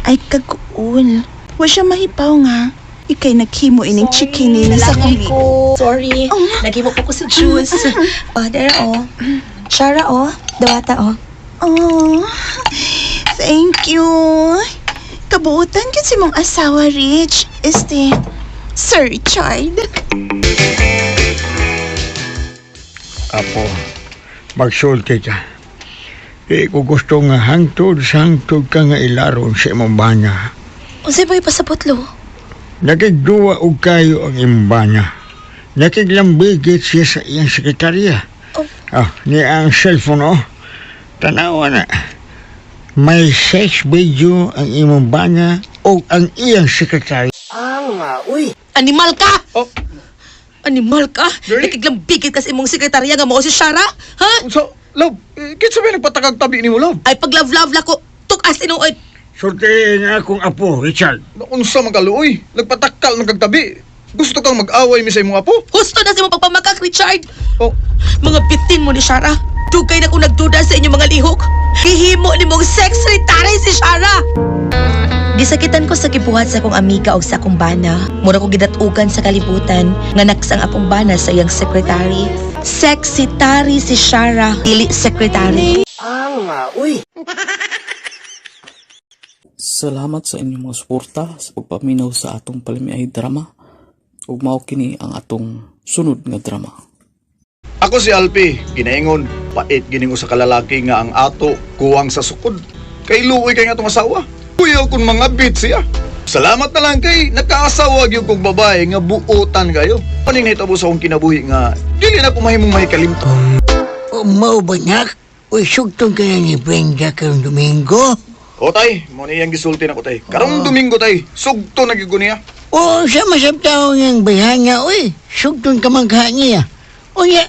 Ay kaguol. Wa siya mahipaw nga. Ikay naghimo ining chikinini sa akong ko. Sorry. Naghimo po ko sa juice. Oh, there, oh. Shara, oh. Dawata, oh. Oh, thank you. Kabuutan gyud si mong asawa, Rich. Este, Sir Richard. Apo, magsulti ka. Di ko gusto nga hangtod sa hangtod ka nga ilaron sa imong bana. Unsay ba ipasabot, lo? Nakigduwa og kayo ang imong bana. Nakiglambigit siya sa iyang sekretarya. Oh. Ah, ni ang cellphone oh. Tanawa na. May sex video ang imong bana o ang iyang sekretarya. Anga, uy. Animal ka! Oh. Animal ka? Nakiglambigit ka sa imong sekretarya nga mao si Shara? Ha? So, love, kinsa ba nagpatakag tabi nimo, love? Ay pag-love-love la ko. Tukas tinuod. Sultiin akong apo, Richard. Unsa man kaluoy? Nagpatakal man kag tabi. Gusto kang mag-away mi sa imong apo? Husto na sa imong pagpamakak, Richard. Oh. Mga bitin mo ni Shara. Dugay na kong nagduda sa inyong mga lihok. Gihimo ni mong sekretary si Shara. Gisakitan ko sa gibuhat sa akong amiga og sa akong bana. Mura ko gidatugan sa kalibutan nga naksang akong bana sa iyang sekretary. Sexitary si Shara, dili sekretary. Ang uy. Salamat sa inyong mga suporta sa pagpaminaw sa atong palamiay drama. Ug mao kini ang atong sunod nga drama. Ako si Alpi, ginaingon, pait gining usa ka lalaki nga ang ato kuwang sa sukod. Kay luoy kay nga atong asawa. Kuyaw kun mga bit siya. Salamat na lang kay nakaasawa gyud kog babae nga buotan kayo. Paning nahitabo sa akong kinabuhi nga dili na ko mahimong mahikalimtan. Mao ba nak? Uy, sugtong ka na ni Brenda karong Domingo. O tay, mo ni iyang gisulti nako tay. Karong Domingo tay, sugto na gyud ko niya. Oo, siya masabtaw niyang bayhanga, uy. Sugtong ka man kaha niya. Unya,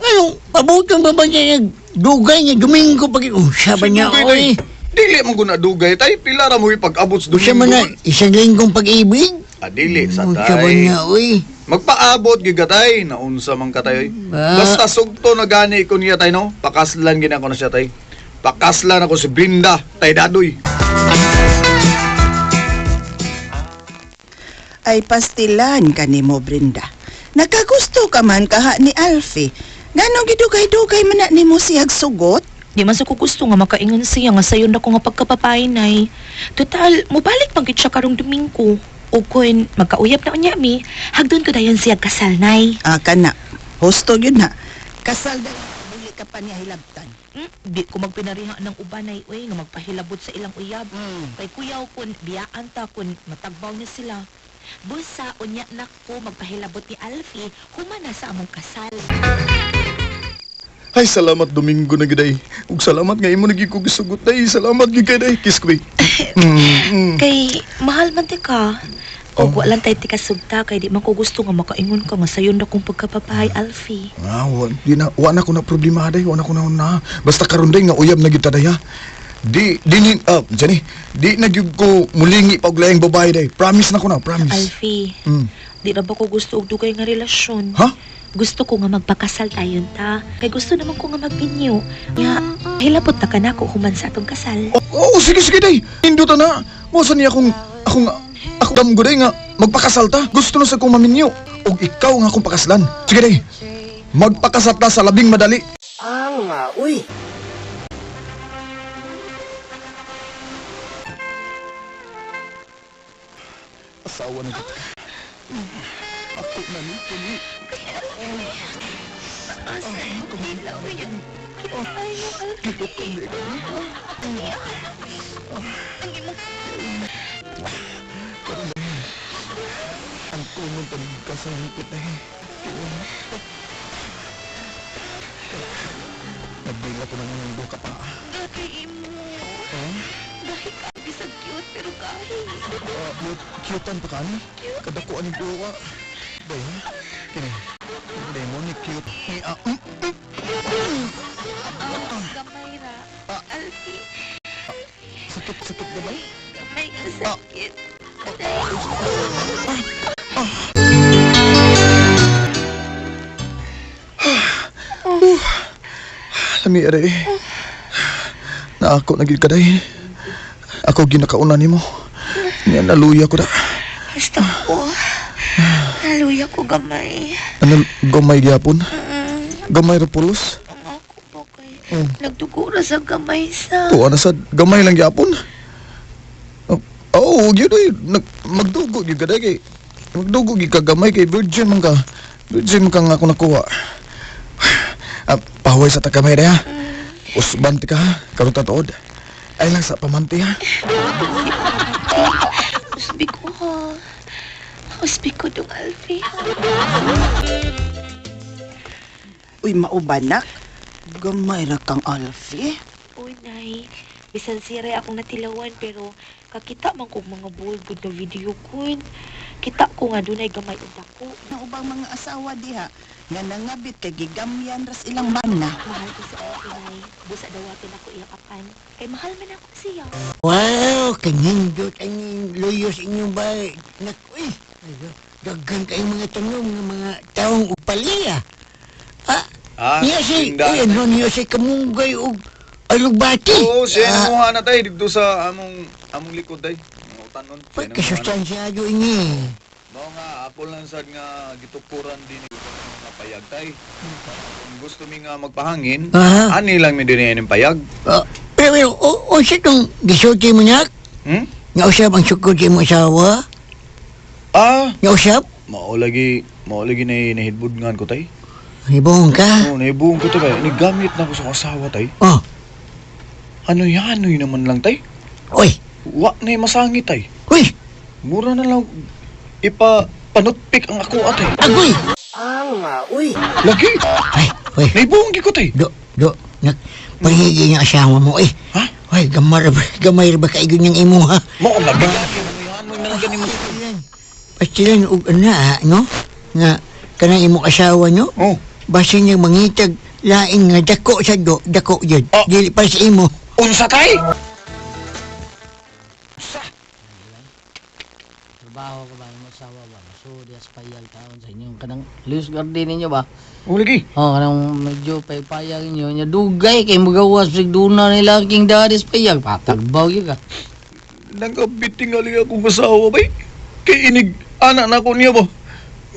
anong pabuton ba ba niya nagdugay niya Domingo pag siya ba niya, Dugay, tay. uy? Dili man guna dugay tay, pila ra mo ipag-abot sa Siya man Domingo. na isang linggong pag-ibig. Ah, dili sa Siya ba tay. niya, uy? Magpaabot gyud ka tay, naunsa man ka tay. oy. Ah. Basta sugto na gani ko niya tay no. Pakaslan gina ko na siya tay. Pakaslan ako si Brinda, tay dadoy. Ay pastilan kanimo Brenda. Nakagusto ka man kaha ni Alfie. Nganong gidugay-dugay man na nimo siyag sugot? Di man sa ko gusto nga makaingon siya nga sayon ako nga pagkapapay nay. Total, mubalik man gid siya karong Domingo. O kun magkauyab na unya mi, hagdon ko dayon siya kasal nay. Ah, kana. Husto yun na. Kasal dahil dili ka pa niya hilabtan. Di ko magpinariha ng uban nay uy nga magpahilabot sa ilang uyab. Kay kuyaw kun biyaan ta kun matagbaw niya sila. Busa unya nako magpahilabot ni Alfie human na sa among kasal. Ay, salamat Domingo na giday. Ug salamat nga imo na gyud ko gisugot day. Salamat gyud kay day. Kiss ko bay. Kay mahal man ti ka. O oh. lang tayo tikasugta kay di man ko gusto nga makaingon ka nga sayon na kong pagkapapay Alfie. Ah, wa, di na, wa na ko na problema day. Wa na ko na na. Basta karon day nga uyab na gyud ta day ha. Di di ni Jenny, di na gyud ko mulingi pa og laing babae day. Promise na ko na, promise. Alfie, di ra ba ko gusto og dugay nga relasyon? Ha? Gusto ko nga magpakasal tayon ta. Kay gusto naman ko nga magminyo. Nya, hilabot na ka nako human sa atong kasal. Oo, oh, sige sige day. Indota na. Mo sa niya akong akong ako damgo day nga magpakasal ta. Gusto na sa kong maminyo. Og ikaw nga akong pakaslan. Sige day. Magpakasal ta sa labing madali. Ang uy. Asawa na kita. Ako na ni Tuli. Ang kumon tanig ka sa hipit na eh. Nagbila ko na ng duka pa. Dahil imo. Dahil ka bisag cute pero kahi. Cute, cutean pa ka ni? Kadakuan ni buwa. Day, ha? Kini. Day mo ni cute. Ni ah, Gamay ra. Alfie, Sakit, sakit gamay. gamay nga sakit. Lami aray. Na ako na gyud ka day. Ako ginakauna nimo. Niya naluya ko da. Basta ko. Naluya ko gamay. Ano gamay gyapon? Gamay ra pulos. Ang ako ba kay nagdugo ra sa gamay sa. Tuwa na sad gamay lang gyapon. Oh, oh gyud oy magdugo gyud ka day kay magdugo gyud ka gamay kay virgin man ka. Virgin man ka nga ako nakuha. Ah, pahuway sa takamay day ha. Usban ti ka ha. Karon ta tuod. Ay lang sa pamanti ha. Usbi ko ha. Usbi ko dong Alfie ha. Uy, maubanak. Gamay ra kang Alfie. Uy, Nay. Bisan siray akong natilawan pero kakita man kog mga bold gud na video kun. Kita ko nga dunay gamay ug dako. Na ubang mga asawa diha nga nangabit kay gigamyan ras ilang mana. Mahal ko si Inay. Busa dawatin ako iyang apan. Kay mahal man ako siya. Wow, kanindot ang luyos inyong bahay. Naku, eh. Daghan kayong mga tanong ng mga taong upaliya. Ah, Ah, niya si, tindahan uy, ano niya si kamunggay og alugbati. Oo, siya namuha na tay dito sa among among likod tay. Mga utanon. Siya namuha na. Pagkasustansyado ini. Mao nga ako lang sad nga gitukuran din ni mga payag tay. Kung gusto mi nga magpahangin, Ah. ani lang mi dinhi ning payag. Pero, pero, o siya itong gisulti mo nak? Hmm? Nga usap ang sukod sa imong asawa? Ah! Nga usap? Mao lagi na nahidbud ngan ko tay. Nahibong ka? Oo, nahibong ko tay. Nigamit na ko sa asawa tay. Oh. Ano yan, ano naman lang tay? Oy! Wa na masangit tay. Uy! Mura na lang ipa panutpik ang ako atay. Agoy! Uy! Lagi! Ay, uy. Nahibong ko tay. Do, do, nak, panghigi nga asawa mo, eh. Ha? Uy, gamar, gamay ba kaigo niyang imo, ha? Mao lagi. Ano na lang gani mo? Pastilan og ana, no? Nga, kanang imong asawa, no? Oh. Basta niya mangitag lain nga dako sa do, dako yun. Oh. Dili para sa imo. Unsa tay? Trabaho ka ba imong asawa ba? So diya sa payag taon sa inyong kanang Luis Garden ninyo ba? O lagi. Oh, kanang medyo paypayag ninyo nya dugay kay magawas sig duna nila king daddy sa payag patagbaw gyud ka. Nangabit tingali akong asawa bay. Kay inig anak na ko niya ba?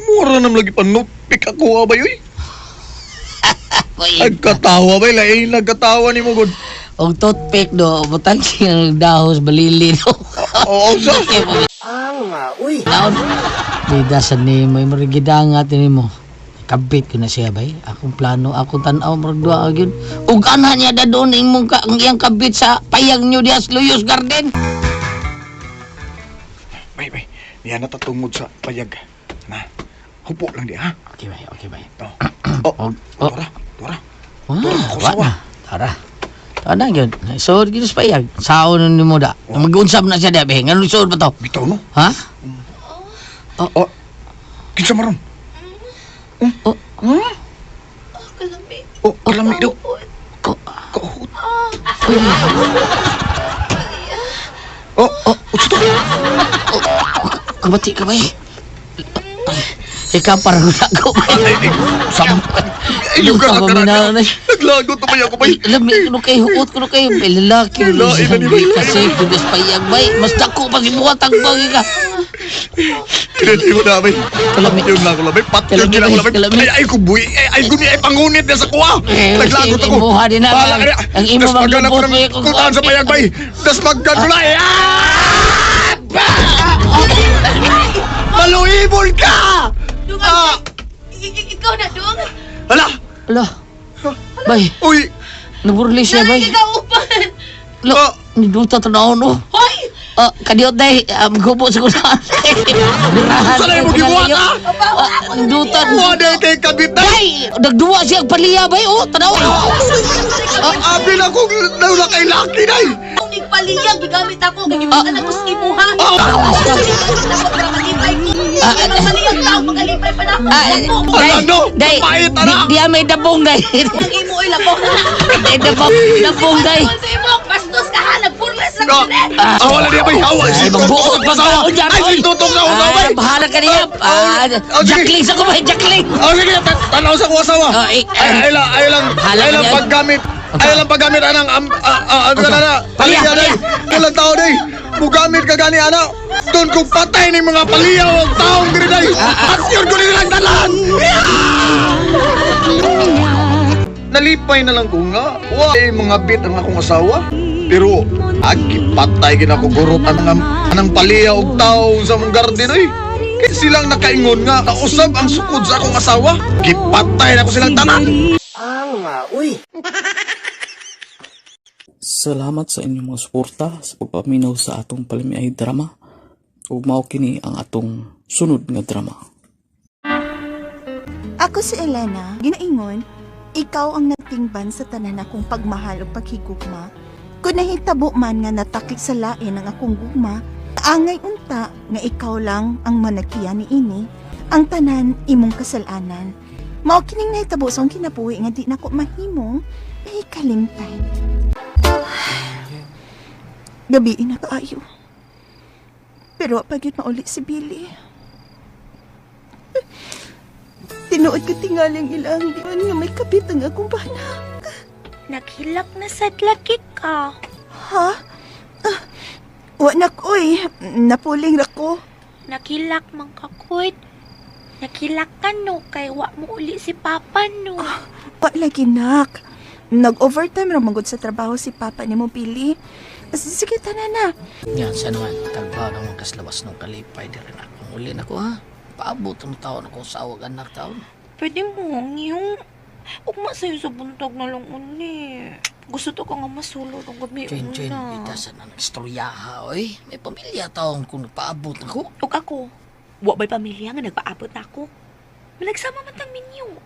Mura nam lagi panutpik ako abay oy. Nagkatawa bay, lain nagkatawa ni mo gud. Og toothpick do butang siyang dahos balili do. Oo, sa. Uy. Taon. Bida sa nimo murag gidangat nimo. Kabit ko na siya bay. Akong plano, akong tan-aw murag duha gyud. Ug ana niya dadon imong ka, ang iyang kabit sa payag niyo diha sa Luyos Garden. Bay, bay. Niya natatungod sa payag. Na. Hupo lang di ha. Okay bay, okay bay. Oh. Oh, Tora, tora. Ah, ako wa sawa. na. Tara. Tara na gyud. So gyud sa payag. Saon nimo da. Mag-unsab na siya da bay. Nganong suod ba to? Bitaw no. Ha? Oh. Kinsa maron? Oh. Hmm? Kalami. Oh, kalami daw. Kauhot. Oh, oh, utso to. Kabati ka bay. Ikaw parang ko bay. Sam. Ay, lugar Luta ka ba na. Naglagot na bay ako bay. Lami kuno kay huot kuno kay lalaki. Lain na ni bay. Kasi kudos payag bay. Mas dako pa si buhat ang bagay ka. Hindi mo na bay. Kalami. Yun lang ko labay. Patyon Kalami, yun ako bay. labay. Kalami. Ay, ay, kubuy. Ay, ay, guni, ay, pangunit na sa kuha. Eh, Naglagot ako. imuha din na. Bahala ka na. Ang imo Das maggan ako maglubot, ng bay, kung- kutaan sa payag bay. Das maggan ko na. Eh, ah! Maluibol ka! Dung, Ah! ikaw na, Dung. Hala! Ala. Bay. Uy! Naburli siya bay. Nagkaupan. Lo, niduta tanaw no. Hoy! Ah, kadiot day, gubo sa kunahan. Birahan. Saan mo gibuhat, ah? Duta. Wa na kay kabit na. Bay, nagduwa siya ang paliya bay. Oh, tanaw. Abi na kong naula kay laki day. Kung nagpaliyang, gigamit ako, kay gibutan ako sa imuha. Ako para malipay ko. Kay magpaliyang tao, magalipay pa na ako. Ako. Day, Ala, no! day, Kapait, di, ana! di may dabong day. Ang imo ay labong. Ay, dabong, dabong day. Sa imo, bastos ka ha, nagburles lang No. ko din. Ah, wala niya bay. Hawa. Ay, magbuot pa sa unyar. Ay, si tutong na ako bay. Ay, bahala ka niya. Ah, Oh, sige. Jackling sa ko bay, Jackling. Oh, sige, tanaw sa kuha asawa. Oh, eh, Ay, ay lang, ay lang, Bahala ay ka lang niyan. paggamit. Ay lang paggamit anang am ano na na. Palya, Palya day. Walang tao day. Mugamit ka gani ana. Doon kong patay ni mga paliyaw ang taong diri day. Patyon ko nilang tanan. Nalipay na lang ko nga. Wa ay mga bit ang akong asawa. Pero agi patay gina ko gurot anang anang paliyaw og taong sa mong garden oy. Kay silang nakaingon nga kausab ang sukod sa akong asawa. Gipatay na ko silang tanan. Salamat sa inyong mga suporta sa pagpaminaw sa atong palamiay drama. Ug mao kini ang atong sunod nga drama. Ako si Elena, ginaingon, ikaw ang natingban sa tanan akong pagmahal o paghigugma. Kung nahitabo man nga natakik sa lain ang akong gugma, angay unta nga ikaw lang ang managkiya ni ini, ang tanan imong kasalanan. Mao kining nahitabo sa akong kinabuhi nga di nako mahimong mahikalimtan. Gabi na kaayo. Pero wa pa gyud mauli si Billy. Tinuod ko tingali ang ilang diwan nga may kapit ang akong bana. Naghilak na sa laki ka. Ha? Ah, wa na ko eh. Napuling ra ko. Naghilak man ka, Kurt. Naghilak ka no, kay wa mo uli si Papa no. Wa lagi nak. Nag-overtime ra man gud sa trabaho si Papa nimo Billy. Sige, tanan na. Yan, sa naman, tagbaw ng mga kaslawas ng kalipay di rin akong uli na ko ha. Paabot ang taon ako sa awag anak taon. Pwede mo, yung... Ugma sa'yo sa buntag na lang uli. Gusto to ka nga masulod ang gabi Chen, Chen, una. itasan na nagstoryaha, oy. May pamilya taon kung nagpaabot ako. Ug ako, wa ba'y pamilya nga nagpaabot na ako. Malagsama man tang minyo.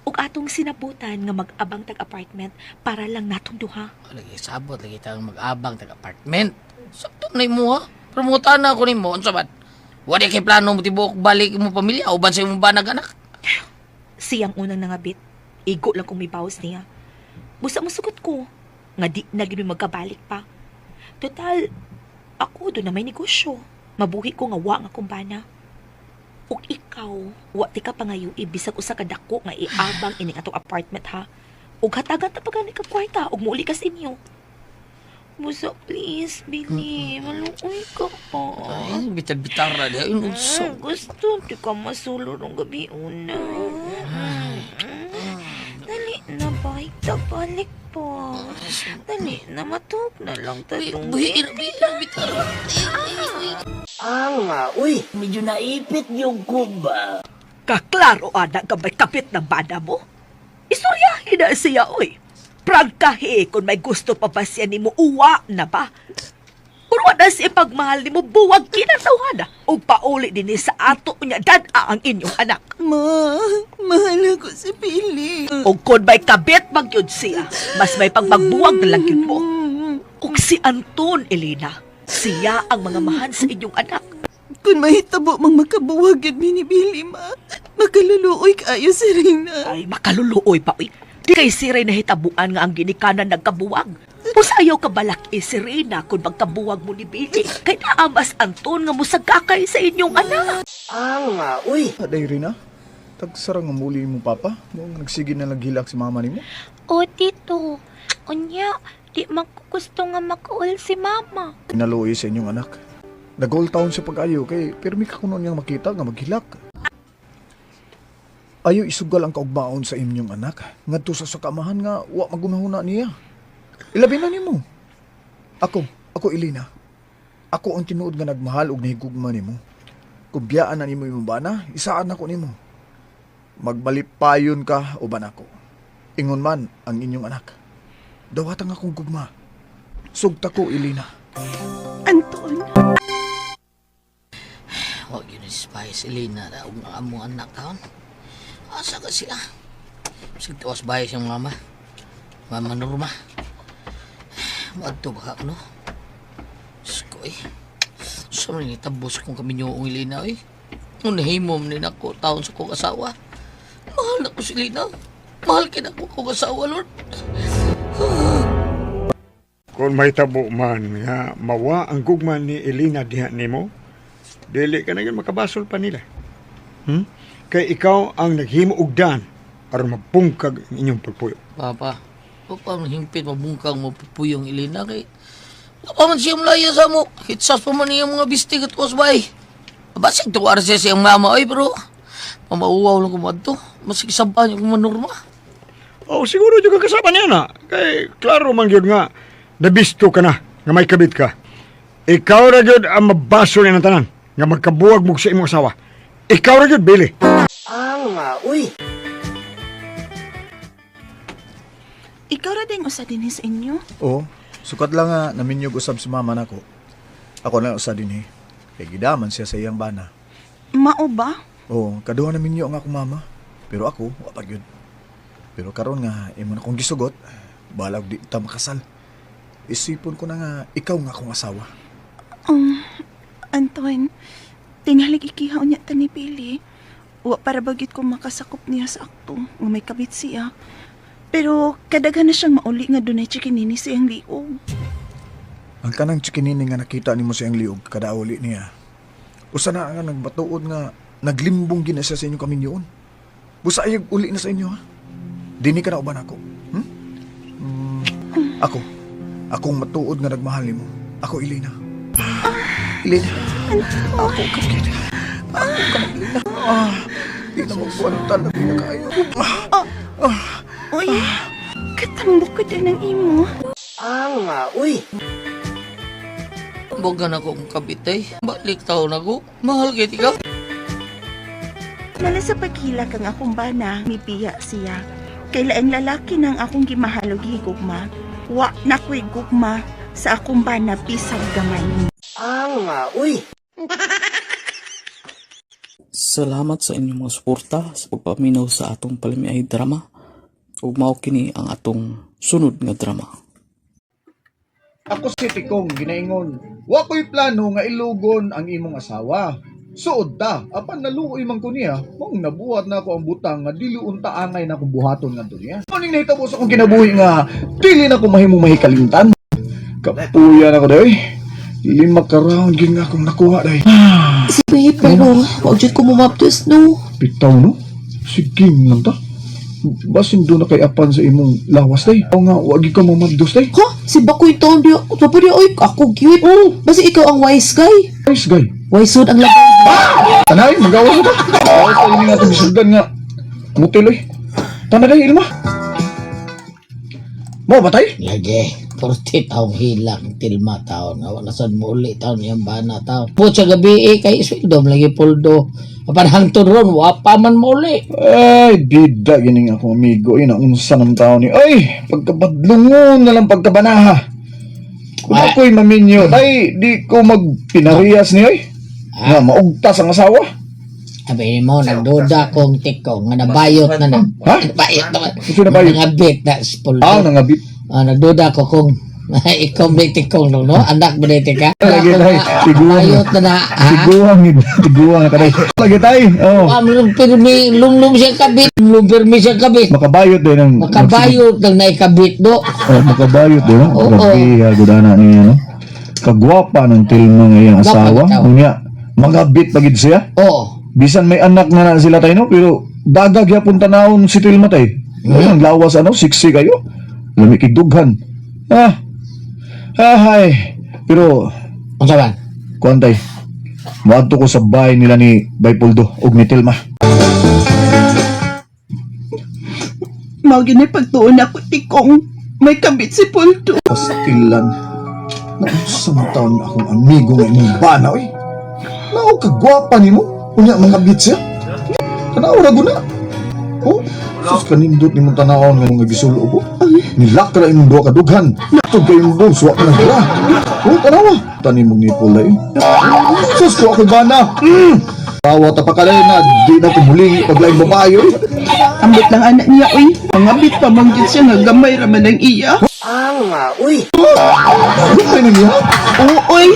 Ug atong sinabutan nga mag-abang tag apartment para lang natong duha. Lagi sabot, lagi tayong mag-abang tag-apartment. Sakto na mo ha. Promotan na ako nimo, unsa man? Wala kay plano mo tibuok balik mo pamilya uban sa imong banag anak. Siyang unang nangabit. Igo lang kung may bawas niya. Busa musugot ko. Nga di na gid mi magkabalik pa. Total, ako do na may negosyo. Mabuhi ko nga wa nga kumbana. Ug ikaw, wa ti ka pangayo bisag usa ka dako nga iabang ining atong apartment ha. Ug hatagan ta pa gani ka kwarta ug muuli ka sa inyo. Busa, please, Billy. Maluoy ka pa. Ay, bitar-bitara di ay unso. Gusto, di ka masulod ang gabi una. Dali na, balik ta, balik pa. Dali na, matug na lang tatong. Anga, uy, medyo naipit yung kuba. Kaklaro ana ka may kapit ng bana mo. Istoryahin na siya, oy. Prangkahi kung may gusto pa ba siya nimo uwa na ba. Kung wala siya pagmahal nimo, buwag kinatawana. O pauli din sa ato niya, dad-a ang inyong anak. Ma, mahal ako si Billy. O kung may kabit magyud siya, mas may pagmagbuwag na lang yun mo. Ug si Anton, Elena, siya ang mga mahan sa inyong anak. Kung mahitabo mang makabuwag yun mi ni Billy, ma. Makaluluoy kaayo si Reyna. Ay, makaluluoy pa, uy. Di kay si Reyna hitabuan nga ang ginikanan nagkabuwag. Pusayaw ka balak eh, si Reyna kung magkabuwag mo ni Billy. Kay naamas Anton nga musagakay sa inyong anak. Anga, uy. Aday Rina, tagsara nga muli mo papa. Mo nagsige na lang hilak si mama nimo. O, tito. Unya, di man ko gusto nga makaul si mama. Pinaluoy sa inyong anak. Nag-all town sa pag-ayo kay pirmi ka kuno niyang makita nga maghilak. Ayo isugal ang kaugmaon sa inyong anak ngadto sa sakamahan nga wa magunahuna niya. Ilabi na nimo. Ako, ako Elena. Ako ang tinuod nga nagmahal og nahigugma nimo. Kung biyaan na nimo imong bana, isaan nako nimo. Magbalipayon ka uban ako. Ingon man ang inyong anak. Dawatan akong gugma. Sugta ko, Elena. Anton. Wag yun si Spice Elena na ug ang among anak taon. Asa ka sila? Sige tuwas bahay siyang mama. Mama Norma. Maadto ba ka no? Diyos ko eh. Sa mga tabos kong kami niyo ang Elena eh. Unahimo man din ako taon sa kong asawa. Mahal na ko si Elena. Mahal kin ako kong asawa, Lord. Kung may tabo man nga mawa ang gugma ni Elena diha nimo, dili ka na gyud makabasol pa nila. Kay ikaw ang naghimo og daan aron mabungkag ang inyong pagpuyo. Papa, pa ang hingpit mabungkang mapupuyong Elena kay Wala pa man siya malaya sa mo. Hitsas pa man niya mga bistig at wasbay. Basig tuwar siya siyang mama ay pero mamauwaw lang kumadto. Masig sabahan yung manorma. Oh, siguro jud ka kasama niya na. Kay klaro man gyud nga nabisto ka na nga may kabit ka. Ikaw ra gyud ang mabasol niya ng tanan nga magkabuwag mo sa imong asawa. Ikaw ra gyud Billy. Anga, uy. Ikaw ra din usa dinhi sa inyo. Oo, sukat lang nga naminyog usab si mama nako. Ako na usa dinhi. Kay gidaman siya sa iyang bana. Mao ba? Oo, kaduha na minyo ang akong mama. Pero ako, wa pa gyud. Pero karon nga imo na kong gisugot, balag di ta makasal. Isipon ko na nga ikaw nga akong asawa. Anton, tingalig ikihaw niya ta ni Billy. Wa para bagit ko makasakop niya sa akto nga may kabit siya. Pero kadaghan na siyang mauli nga dunay chikinini siyang liog. Ang kanang chikinini nga nakita nimo siyang liog kada uli niya. Usa na nga nagbatuod nga naglimbong gina siya sa inyong kaminyoon. Busa ayag uli na sa inyo ha. Dini ka na uban ako. Hmm? Ako. Akong matuod nga nagmahal nimo. Ako, Elena. Elena. Ako ka, Elena. Ako ka, Elena. Ah, di na magbuwantan na pinakaayo. Ah, Uy, katambok ko din ang imo. Boga na kong kabit ay. Balik tao na ko. Mahal kay tika. Nala sa paghilak ang akong bana, mibiya siya. Kay laing lalaki nang akong gimahalog higugma. Wa na ko'y gugma sa akong bana bisag gamay. Salamat sa inyong mga suporta sa pagpaminaw sa atong palamiay drama. Ug mao kini ang atong sunod nga drama. Ako si Tikong ginaingon. Wa ko'y plano nga ilugon ang imong asawa. Suod ta, apan naluoy man ko niya, mong nabuhat na ako ang butang nga dili unta angay na akong buhaton ngadto niya. Mo ning nahitabo sa akong kinabuhi nga dili na ko mahimong mahikalimtan. Kapuya na ko day. 5 ka round gyud nga akong nakuha day. Si Babe, pero wag jud ko mumapdos, no? Bitaw no? Sige lang ta. Basin do na kay apan sa imong lawas day. O nga, wag ka mamabdos day. Ha? Si Bakoy taon di, sabi di, oy, ako gyud. Oh, basta ikaw ang wise guy. Nice guy. Wise ang labay. Tanay, magawa mo ba? Ay, tayo nga itong bisulgan nga. Mutil eh. Tanay, Ilma. Mo ba tay? Lagi, 40 taong hilang tilma taon. Wala sad mo uli taon yung bana taon. Po sa gabi eh, kay sweldo lagi puldo. Apan hangtod ron, wa pa man mo uli. Ay, bida gining akong amigo. Ina, unsa ng tao ni. Ay, pagkabadlungon na lang pagkabanaha. Kung ako'y maminyo, tay, di ko magpinariyas ni ay. Nga, maugtas ang asawa. Sabi mo, nagduda kong tikong nga nabayot na na. Ha? Nabayot na. Ito nabayot? Nangabit na sa puldo. Ah, nangabit. Ah, nagduda ko kung ikaw ba tikong no, no? Anak ba ni tika? Lagi tay, tiguang. Bayot na na. Ha? Tiguang, tiguang na kaday. Lagi tay, oh. Pirmi, lumlum siya kabit. Lumlum pirmi siya kabit. Makabayot din ang... Makabayot ng naikabit do. Oh, makabayot din. Oo. Grabe, gudana niya, no? Kagwapa ng tilma nga iyang Gwapa asawa. bitaw. Unya, magabit pagid siya. Oo. Bisan may anak na na sila tayo, no? Pero daga gyapon tanawon si Tilma tay. Ngayon, lawas ano, siksi kayo. Lami kig dughan. Ah. Ah, hay. Pero, Unsa man? kuan tay. Moadto ko sa bahay nila ni Baypoldo ug ni Tilma. Mao gini pagtuon ako tikong. May kabit si Puldo. Pastilan. Naunsa man taon nga akong amigo nga imong bana, oy. Nao kagwapa nimo. Unya mga siya. Tanaw ra guna. Oh, sus kanindot nimong tanawon nga mga gisulo ko. Nilakra imong duha ka dughan. Tug kay imong buhok, suwa ka na dira. Oh, tanawa. Tani mong nipol dai. Sus ko ako'y bana. Tawa ta pa kalay na di na kumuling paglaing babae oy. Ambot lang anak niya, oy. Mangabit pa man gyud siya nga gamay ra man ang iya. Gamay na niya. Oo, oy.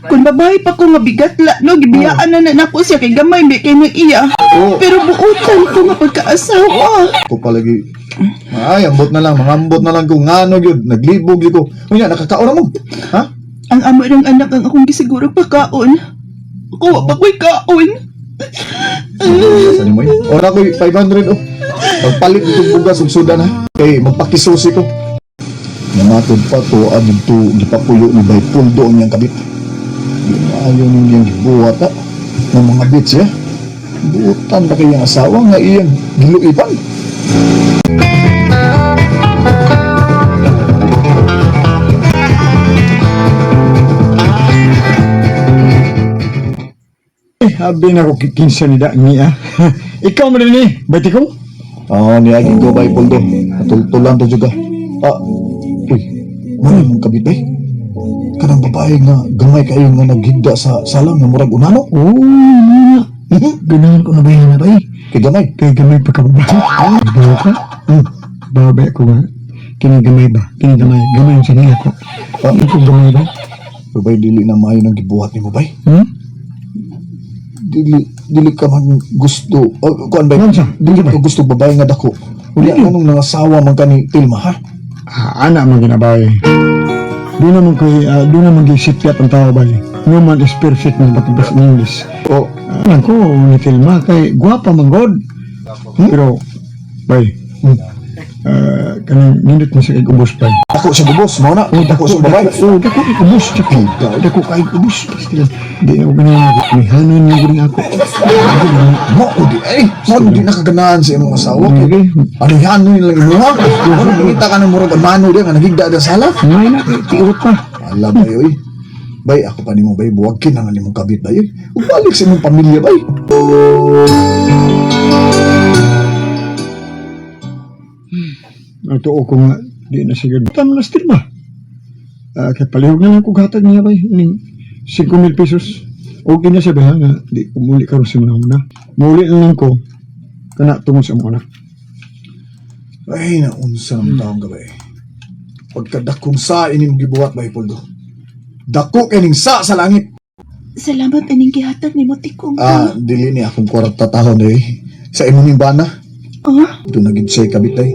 Kung babae pa ko nga bigat la, no, gibiyaan na na nako siya kay gamay may kay nang iya. Oo. Pero buotan ko nga pagkaasawa. Ko palagi. Ay, ambot na lang, mangambot na lang ko ngano gyud, naglibog gyud ko. Unya nakakaon na mo. Ha? Ang amo ng anak ang akong gisiguro pakaon. Ako wa pa ko'y kaon. Sa nimo eh. Ora ko'y 500 oh. Magpalit itong bugas ug sudan ha. Kay magpakisusi ko. Namatod pa to adto gipapuyo ni Bay Puldo ang iyang kabit. Di maayo niyang gibuhat ha. Ng mga bits ya. Buotan ba kayang asawa nga iyang giluipan? Eh, abi na ko kikinsa ni da niya. Ikaw man ni, bati ko? Ah, niagi ko Bay Puldo. Natultulan to juga. Ah, uy, muna mong kabit bay. Kanang babae nga gamay kayo nga naghigda sa salang nga murag unano. Oo, ganahan ko na ba yan na Kay gamay. Kay gamay pa ka ba? Bawa ka? Bawa ba ko nga? Kini gamay ba? Kini gamay. Gamay sa niya ko. Ah. Ito gamay ba? Pero bay, dili na maayo nang gibuhat nimo bay. Hmm? Dili dili ka man gusto. Oh, kuan bay. Unsa? Dili ka gusto babae nga dako. Unya nganong nangasawa man ka ni Tilma ha? Ah, ana man ginabay. Di naman koy, di naman gisipyat ang tao bay. No man is perfect man batubas in English. Oh, Alam ko, ni Tilma kay gwapa man god. Pero bay, kanang nindot mo sa kay ubos bay. dako siya gubos mao na. Dako siya babae. Oh, dako kay ubos, dako. Dako kay ubos. Di ako ganang mihanon niya gud ako. Mao di ay, mao di nakaganahan sa imong asawa. Okay. Ano yan no lang imo ha? Ano nakita ka ng murag mano di nga nagigda da sala? Ngay na, tiot pa. Ala bay oy. Bay ako pa nimo bay buwag kin ang nimong kabit bay. Ug balik sa imong pamilya bay. Ang tuo ko nga, di na siguro. Tama na still ba? Ah, kay palihog na lang ko gatag niya bay. Ning 5,000 pesos. Okay na siya ba nga di umuli karon sa mga una. Muli na lang ko kana tungod sa mga anak. Ay naunsa naman taong gabay. Pagkadakong sa inimong gibuhat bay Poldo. Dako kining sa sa langit. Salamat aning gihatag nimo tikong. Ah, dili ni akong kwarta tahon day. Sa imong ning bana. Ah, Ito na gid siya kabit day.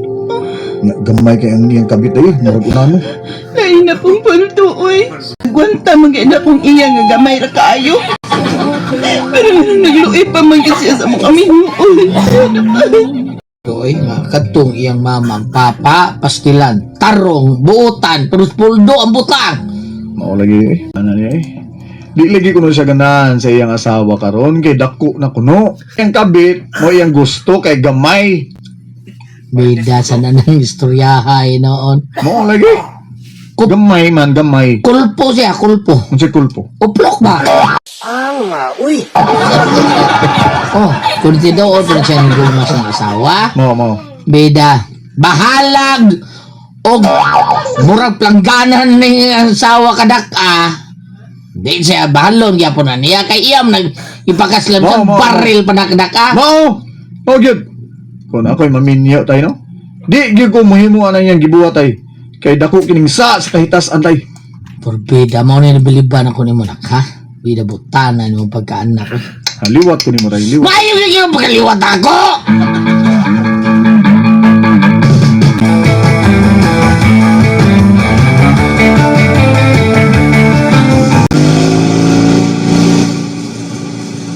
Nga gamay kay ang iyang kabit day, murag unano. Lain na pong paldo, oy. Gwanta man gid na kung iya nga gamay ra kaayo. Pero nagluoy pa man gid siya sa mga minuon. Oy, nga kadtong iyang mama, ang papa, pastilan, tarong, buotan, pero puldo ang butang. Mao lagi eh. Ana niya eh. Di lagi kuno siya ganahan sa iyang asawa karon kay dako na kuno. Iyang kabit mo iyang gusto kay gamay. Bida sa nanang istoryahay noon. Mao lagi. Gamay man gamay. Kulpo siya, kulpo. Unsay kulpo? Uplok ba? Oh, kung tinuod kung siya nagulma sa asawa, Mao mao. bida, bahalag, og murag plangganan ni asawa kadak-a. Di siya bahalon gyapon na niya kay iyam nag ipakaslam sa Mao, mao, baril pa nakadaka. Mao. Mao gyud. Kun ako'y maminyo tayo no. Di gyud ko mohimo ana iyang gibuhat ay. Kay dako kining sa kahitas antay. Porbida mo na nabiliban ako nimo nak ha. Bida butana nimo pagkaanak. Haliwat ko nimo tay, liwat. Maayo gyud yung pagkaliwat ako.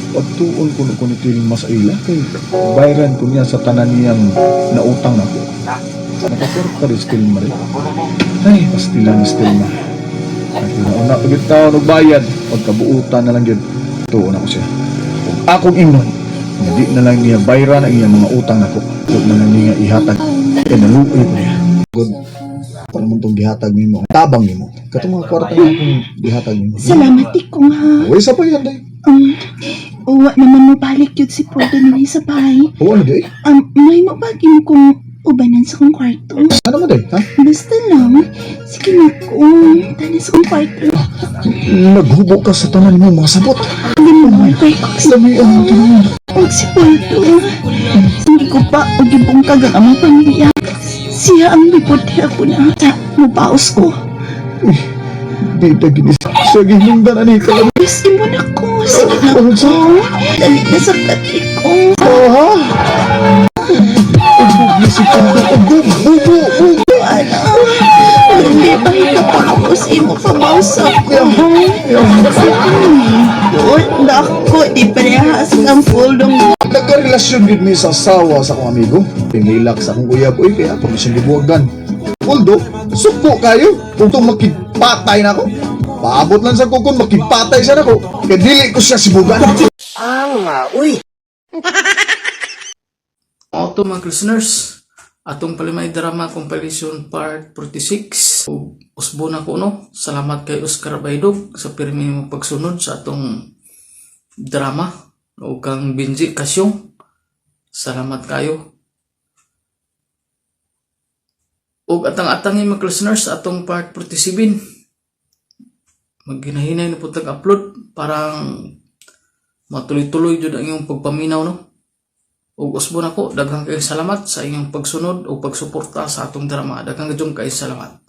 Pagtuon ko ko ni Tilma sa ila kay bayran ko niya sa tanan niyang nautang nako. Nakaporta rin si Tilma rin. Ay, pastilan ni Tilma. Ay, una pag taon og bayad, pagkabuutan na lang yun. Tuon ako siya. Ug akong ingnon, nga di na lang niya bayran ang iyang mga utang nako. Huwag na lang niya ihatag. Kaya naluoy ko niya. Good. Para mo itong gihatag nimo, tabang nimo. Katong mga kwarta nga akong gihatag nimo. Salamat tikong ha. Uy, sa pa yan, day. Uwa naman mo balik yun si Poldo nila sa bahay. Oo, ano, day? May mabagi mo kung ubanan sa kong kwarto. Ano mo, day? Ha? Basta lang. Sige na kung tanan sa kong kwarto. Naghubo ka sa tanan mo, mga sabot. Limon, kay Lami ang tingin. Og si Poldo. Hindi ko pa og gibungkag ang among pamilya. Siya ang miputi ako na ta mubaos ko. Bida ginis. Sa ginungdan ani ka lang. Gusto mo na ko. Sige na ko. Dali na sa kati ko. Oha! Ugbo ni si Pundo. Ugbo! Bubo! Bubo! Ano? Hindi ba ako sa imo pabaos ako? Doon dako, di parehas ang puldong. Nagkarelasyon gid mi sa asawa sa akong amigo. Pinghilak sa akong uyab. Uy, kaya ako siyang gibuwagan. Poldo, suko kayo. Kung itong makipatay na ako. Paabot lang sa kukon, makipatay siya nako. Kaya dili ko siya sibugan. Auto mga listeners, atong Palimay Drama Compilation Part 46. Ug usbo na ko no. Salamat kay Oscar Baydog sa pirmi mo pagsunod sa atong drama ug kang Benji Kasyong. Salamat kayo. Ug atang-atang mga listeners atong part 47. Magginahinay na po tag-upload parang matuloy-tuloy jud ang iyong pagpaminaw no. Ug usbon ako, daghang kayong salamat sa inyong pagsunod ug pagsuporta sa atong drama. Daghang kayong salamat.